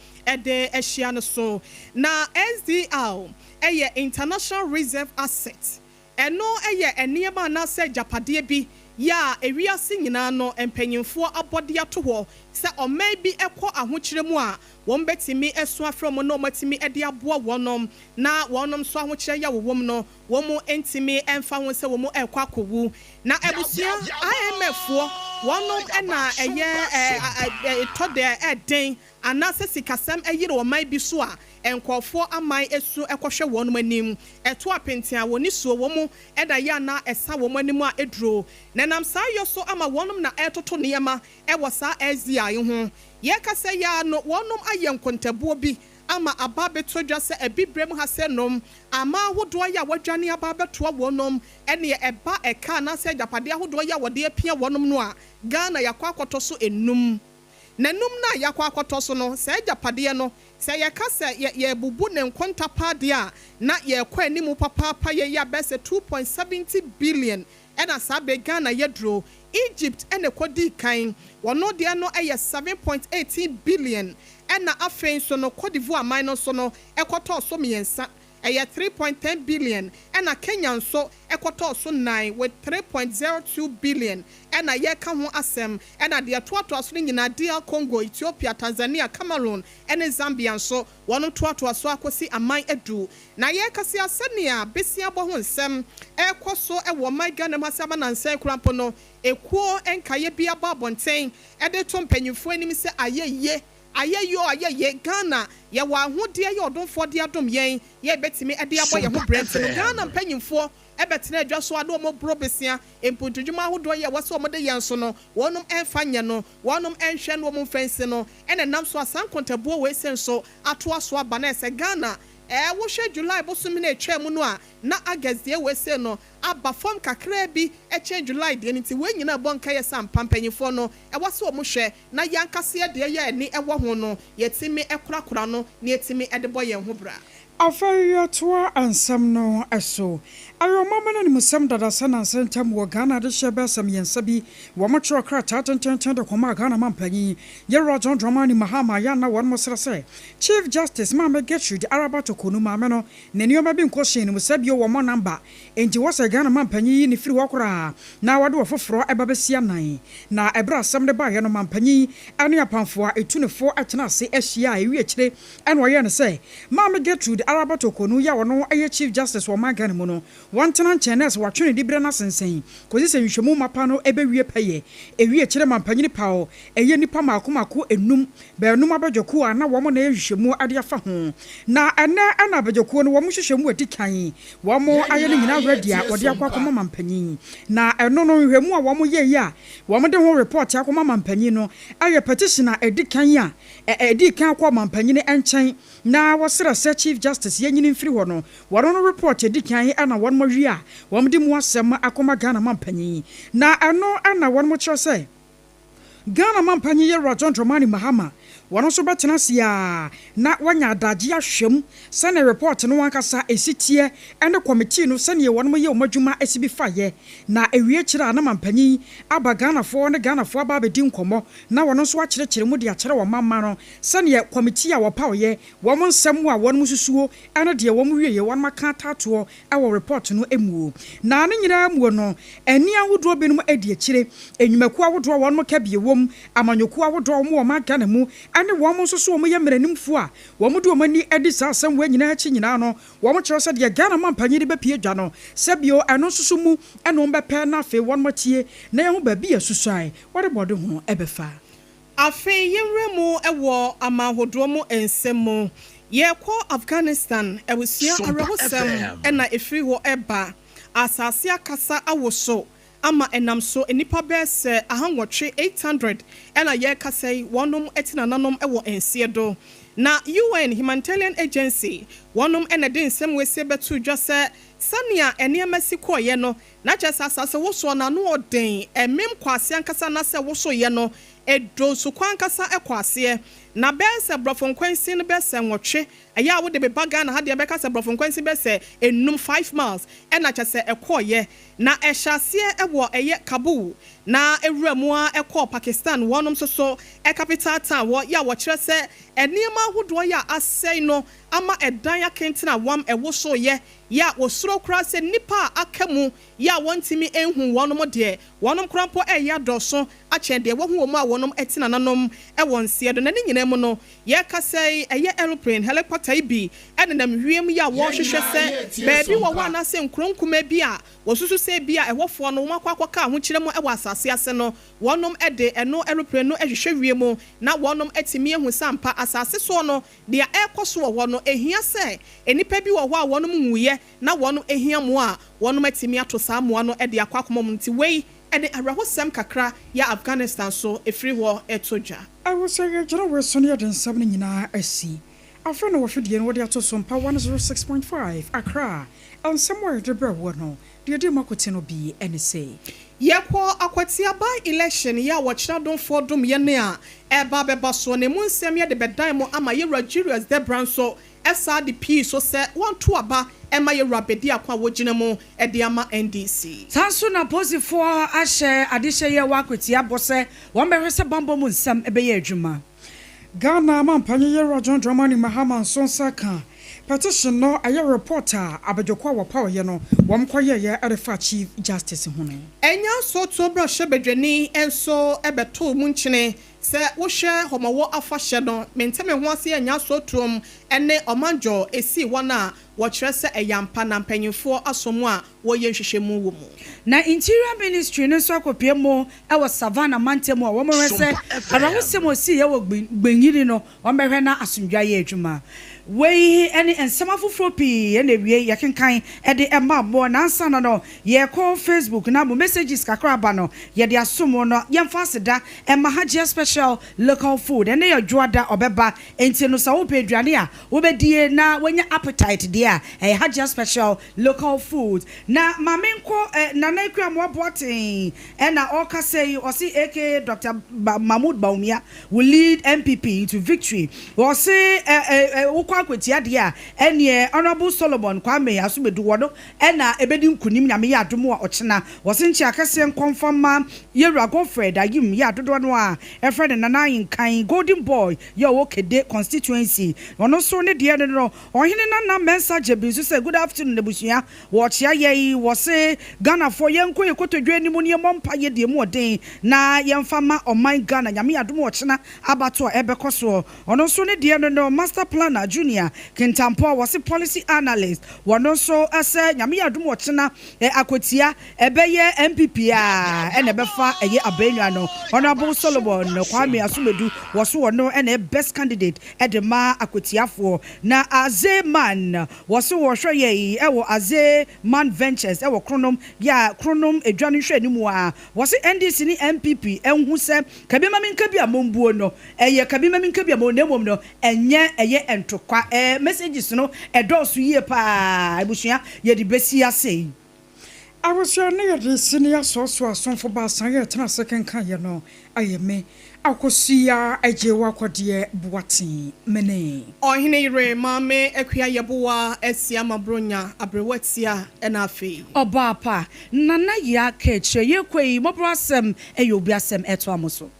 de ahyia no so. Na SDR yɛ International Reserve Asset. Ɛno yɛ nneɛma anaasɛ agyapadeɛ bi yɛ a ewiase nyinaa no mpanyimfoɔ abɔ de ato hɔ sɛ ɔman bi kɔ ahokyerɛ mu a wɔbɛtumi asu afrɛ wɔn na wɔatumi de aboa wɔn na wɔn nso ahokyerɛ yɛ a wɔwɔ mu no wɔn ntumi mfa ho sɛ wɔn rekɔ akɔwu. Na abusua IMF foɔ wɔn na ɛyɛ ɛtɔ dɛ ɛden anaasɛ sikasɛm yere ɔman bi so a Nkurɔfoɔ aman su kɔhwɛ wɔnom anim, ɛto apenten a wɔn nisuo wɔ mu da yɛ a na ɛsa wɔn anim a ɛduro, na ɛnam saa yɔ so ama wɔnom na ɛretoto nneɛma wɔ saa SDI yi ho. Yɛrekasa yi ara no wɔnom ayɛ nkontabuo bi ama aba abɛtɔ dwa sɛ Abibirem ha sɛ nom aman ahodoɔ yi a wɔadwane aba abɛtoa wɔnom neɛ ɛba ɛka anaasɛ agyapadeɛ ahodoɔ yi a wɔde apia wɔnom no a Ghana yɛakɔ akɔtɔ so nnum. Na num no a yɛakɔ akɔtɔ so no, saa agyapadeɛ no, sɛ yɛka sɛ yɛ, yɛrebubu ne nkonta paa deɛ a, na yɛrekɔ animu papaapa, yɛyɛ a bɛyɛ sɛ 2.70 billion ɛna saa berɛ yi Ghana yɛduro. Egypt na ɛkɔdii kan, wɔn deɛ no yɛ 7.18 billion, ɛna afei nso no Cote d'Ivoire man no nso no ɛkɔtɔɔ so mmiɛnsa. Ɛyɛ 3.10 billion ɛna Kenya nso kɔtɔɔ so nan with 3.02 billion ɛna yɛreka ho asɛm ɛna deɛ ɛtoatoa so no nyinaa DR Congo, Ethiopia, Tanzania, Cameroon ɛne Zambia nso wɔnom toatoa so ara kɔsi aman du. Na yɛrekasa yi a sɛnea besiabɔ ho nsɛm ɛrekɔ so wɔ ɔman Ghana mu ha sɛ ama nansa yi koraa mpo no ekuo nkaeɛ bi aba abɔnten de reto mpanyinfoɔ anim sɛ ayɛ yie Ayɛyie o ayɛyie, Ghana yɛwɔ ahodeɛ yɛ ɔdomfoɔ de adom yɛn, yɛ bɛtumi de abɔ yɛn ho brɛ nti no Ghana mpanyinfoɔ bɛtena adwa so a na wɔn boro besea, mpuntudwuma ahodoɔ yɛ ɛwɔ sɛ wɔn de yɛ nso no wɔnom mfa nyɛ no, wɔnom nhwɛ na wɔn mfa nsi no, ɛna ɛnam so a saa nkontabuo wei sei nso atoa so aba na ɛsɛ Ghana ɛɛ wohwɛ July bosome no a ɛtwaa mu no a na August deɛ wei sei no aba fam kakraa bi kyɛn July deɛ no nti wei nyinaa bɔ nkaeɛ sɛ ampa mpanyinfoɔ no ɛwɔ sɛ wɔn hwɛ na yɛn ankasa yɛn deɛ yɛn ani wɔ ho no, yɛtumi korakora no na yɛtumi de bɔ yɛn ho bra. Afei yɛtoa nsɛm no so. Ɛyɛ ɔmamma no animsɛm dada sɛ nnansa ntam wɔ Ghana adehyeɛ bɛsɛ mmiɛnsa bi wɔn twerɛ krataa tententen de kɔmaa Ghana mampanyin Yɛwura John Dramani Mahama yɛ a na wɔn srɛ sɛ Chief Justice Maame Gertrude Araba Torkornoo maame no ne nneɛma bi nkɔ hyɛn no mu sɛ bio wɔmmɔ namba Enti wɔsɛ Ghana mampanyin yi no firi hɔ koraa na wɔde ɔfoforɔ ba bɛsi anan. Na ɛberɛ a asɛm no baeɛ no, mampanyin ne apamfoɔ a ɛtu no fo tenaa ase hyiaa a ɛwie akyire na wɔyɛɛ no sɛ Maame Gertrude Araba Torkornoo yi a ɔno yɛ Chief Justice wɔ ɔman Ghana mu no, wɔntena nkyɛn na ɛsɛ wɔatwe ne diberɛ no asensɛn kɔsi sɛ nhwehwɛmu mapa no bɛwie pɛyɛ. Ɛwie akyire mampanyin paw ɛyɛ nnipa mmaako mmaako nnum, baanum abadwakuo a na wɔn na ɛyɛ nhwehwɛmu de afa ho. Na ɛnnɛ na abadwakuo no wɔn nhwehwɛmu a ɛdi kan Wɔayɛ ne nyinaa ready a wɔde akɔ akɔma mampanyin. Na ɛno no, nhwehwɛmu a wɔyɛeɛ a wɔde ho report akɔma mampanyin no yɛ petition a ɛdi kan a ɛdii kan kɔɔ mampanyin nkyɛn na wɔsrɛ sɛ Chief Justice yɛnyini mfiri hɔ no, wɔn no report a ɛdi kan na wɔn awie a wɔde mu asɛm akɔma Ghana mampanyin. Na ɛno na wɔkyerɛ sɛ Ghana Mampanyin Yɛwura John Dramani Mahama, wɔn nso bɛtena ase a na wɔanya adagye ahwɛ mu sɛnea report no ankasa esi teɛ ne committee no sɛnea wɔn yɛ wɔn adwuma esi bi fa yɛ. Na ewie kyerɛ a na mampanyin aba Ghanafoɔ ne Ghanafoɔ aba abɛdi nkɔmmɔ na wɔn nso akyerɛkyerɛ mu de akyerɛ wɔn mama no sɛnea committee a wɔpaw yɛ wɔn nsɛm a wɔn susuo ne deɛ wɔn wie yɛ wɔn aka atatoɔ wɔ report no mu. Na ne nyinaa mu no, ani ahodoɔ binom adi akyire, nnwumakuo ahodoɔ a wɔn ka bie wɔm, amanyɔkuo ahodoɔ a wɔn wɔ ɔman Ghana mu ne wɔn nso so wɔn yɛ mmaranimfoɔ a wɔn de wɔn ani adi saa asɛm wei nyinaa akyi nyinaa no, wɔn kyerɛ sɛ deɛ Ghana mampanyin de bɛpue dwa no, sɛbio ɛno nso so mu na wɔn bɛpɛ na afei wɔn atie na yɛahu baabi a susuae wɔde bɔde ho bɛfa. Afei yɛnwura mu wɔ amanhodoɔ mu nsɛm mu. Yɛrekɔ Afghanistan, abusua awerɛhosɛm na ɛfiri hɔ reba. Asase akasa awoso ama ɛnam so nnipa bɛyɛ sɛ ahanwɔtwe, 800, na yɛrekasa yi wɔnom te nananom wɔ nseɛ do. Na UN Humanitarian Agency wɔnom na ɛde nsɛm wesie bɛtoo dwa sɛ sɛnea nneɛma si kɔeɛ no na kyerɛ sɛ asase wosoɔ no ano ɔden, ɛmem kɔ aseɛ ankasa anaasɛ wosoeɛ no ɛdɔ nsukɔ ankasa kɔ aseɛ. Na bɛyɛ sɛ borɔfo nkwansin no bɛyɛ sɛ nwɔtwe, ɛyɛ a wode beba Ghana ha deɛ bɛka sɛ borɔfo nkwansin bɛyɛ sɛ nnum, five miles, ɛna kyerɛ sɛ ɛkɔeɛ. Na ɛhyɛ aseɛ wɔ ɛyɛ Kabul na ɛwura mu ara ɛkɔɔ Pakistan wɔnom nso so capital town hɔ, yɛ a wɔkyerɛ sɛ nneɛma ahodoɔ yɛ a asɛe no ama ɛdan akentene a wɔam ɛwosoeɛ yɛ a wɔsuro koraa sɛ nnipa a aka mu yɛ a wɔntumi nhu wɔnom deɛ, wɔnom koraa mpo reyɛ adɔɔso akyɛn deɛ wɔahu wɔn a wɔnom te nananom wɔ nseɛ do. Na ne nyinaa mu no, yɛrekasa yi, ɛyɛ aeroplane, helicopter yi bi nenam wiem yɛ a wɔrehwehwɛ sɛ baabi wɔ hɔ anaasɛ nkuro nkumaa bi a wɔsusu sɛ ebia ɛhɔfoɔ no wɔakɔ akɔka ahokyerɛ mu wɔ asase ase no, wɔnom de ɛno aeroplane no hwehwɛ wiem na wɔnom atumi ahu sɛ ampa asase soɔ no Deɛ ɛrekɔ so wɔ hɔ no, ɛhia sɛ nnipa bi wɔ hɔ a wɔnom nwuiɛ na wɔnom hia mmoa a, wɔnom atumi ato saa mmoa no de akɔ akoma mu. Nti wei de awerɛhosɛm kakra yɛ Afghanistan so ɛfiri hɔ to dwa. Ɛwɔ sɛ yɛgyina wei so na yɛde nsɛm no nyinaa asi. Afei na wɔ fidie no wɔde ato so mpa 106.5 Accra. Nsɛm a yɛde brɛ woɔ no, deɛ ɛdi mu akoten no bi ne sei. Yɛkɔ Akwatia by election yi a wɔkyerɛ adomfoɔ dom yɛn a ɛreba abɛba soɔ na emu nsɛm yɛde bɛdan mo ama Yɛwura Julius Debra nso saa de pii so sɛ wɔnto aba mma Yɛwura Bediako a wɔgyina mu de ama NDC. Saa nso na apolisifoɔ ahyɛ adehyɛ yi a ɛwɔ Akwatia bɔ sɛ wɔbɛhwɛ sɛ bammɔ mu nsɛm bɛyɛ adwuma. Ghana Mampanyin Yewura John Dramani Mahama nso nsa ka petition no, ɛyɛ report a abadwako a wɔpaw yɛ no wɔn kɔ yɛeɛ de fa Chief Justice ho no. Ɛnyɛ asootoɔ mmarahyɛbadwani nso bɛtoo mu nkyene sɛ wohwɛ Hɔmɔwɔ afahyɛ no, mente me ho ase ɛnyɛ asootoɔm ne ɔmanjɔ ɛsii hɔ no a wɔkyerɛ sɛ ɛyɛ ampa na mpanyinfoɔ asɔ mu a wɔreyɛ nhwehwɛmu wɔ mu. Na Interior Ministry no nso akɔpue mu wɔ Savannah mantam a wɔhwɛ sɛ awerɛhosɛm a ɔsiiɛ wɔ Gbenyiri no wɔbɛhwɛ na asomdwoeɛ ayɛ adwuma. Wei ne nsɛm afoforɔ pii na awiei yɛkenkan de ma mo. Na ansa na no yɛrekɔ Facebook na mo messages kakra aba no yɛde asom mo no, yɛmfa aseda mma Hajia Special Local Food. Ɛnnɛ yɛ Dwoada ɔbɛba enti no sɛ wopɛ aduane a wobɛdie na woanya appetite deɛ a ɛyɛ Hajia Special Local food na ma me nkɔ eh, Nana Akua Amoah Boateng ɛna ɔkasa yi, ɔse aka Doctor Mahmood Bawumia will lead NPP into victory. Ɔse eh, eh, eh, wokɔ akwatia deɛ a ɛneɛ Honourable Solomon Kwame Asomadu wɔno ɛna ɛbɛdi nkunim Nyame yɛ adom a ɔkyena. Ɔse nkyɛ akɛseɛ nkɔ mfa mma Yɛwura Godfred Ayim yɛ a dodoɔ no ara ɛfrɛ no Nana Ayenkan Golden Boy yɛ ɔwɔ Kede constituency. Ɔno nso ne deɛ no no Ɔhene Nana Mensah Gyebi nso sɛ good afternoon abusua, wɔkyea yɛn, wɔse Ghanafoɔ yɛnkɔ yɛn kotodwe anim na yɛmmɔ mpaeɛ deɛ emu ɔden na yɛmfa ma ɔman Ghana, Nyame adom ɔkyena abatoɔ a ɛbɛkɔ soɔ. Ɔno nso ne deɛ no no Master Planner Junior Kintampo wɔse Policy Analyst, wɔno nso sɛ Nyame adom ɔkyena akwatia ɛbɛyɛ NPP a ɛna ɛbɛfa ɛyɛ abannwa no, Honourable Solomon Kwame Asumadu wɔso ɔno na ɛyɛ best candidate de ma akwatiafoɔ. Na Aze Man wɔse wɔhwɛ yɛn wɔ Aze Man Ventures wɔ Kronom yɛ a Kronom dwa no nhwɛanimu a wɔse NDC ne NPP nhu sɛ kabi ma menka bi a mombuo no ɛyɛ kabi ma menka bi a mo na mmom no ɛnyɛ ɛyɛ ntokwa ɛɛ messages no ɛdɔɔso yie paa abusua yɛde bɛsi ase yi. Abusua no yɛde sini asoasoa asomfo baasa yɛ tena ase kenkan yɛ no ayɛ me Akosua Agyewa Kɔdeɛ Boateng mene. Ɔhene yere Maame Akua Yeboah Asiama Bronya Aberewa Tia ɛna afei. Ɔbaa pa, Nana Yaa Kaakyire, yɛrekɔ yi, mmɔborɔ asɛm yɛ obi asɛm, ɛtoa mo so.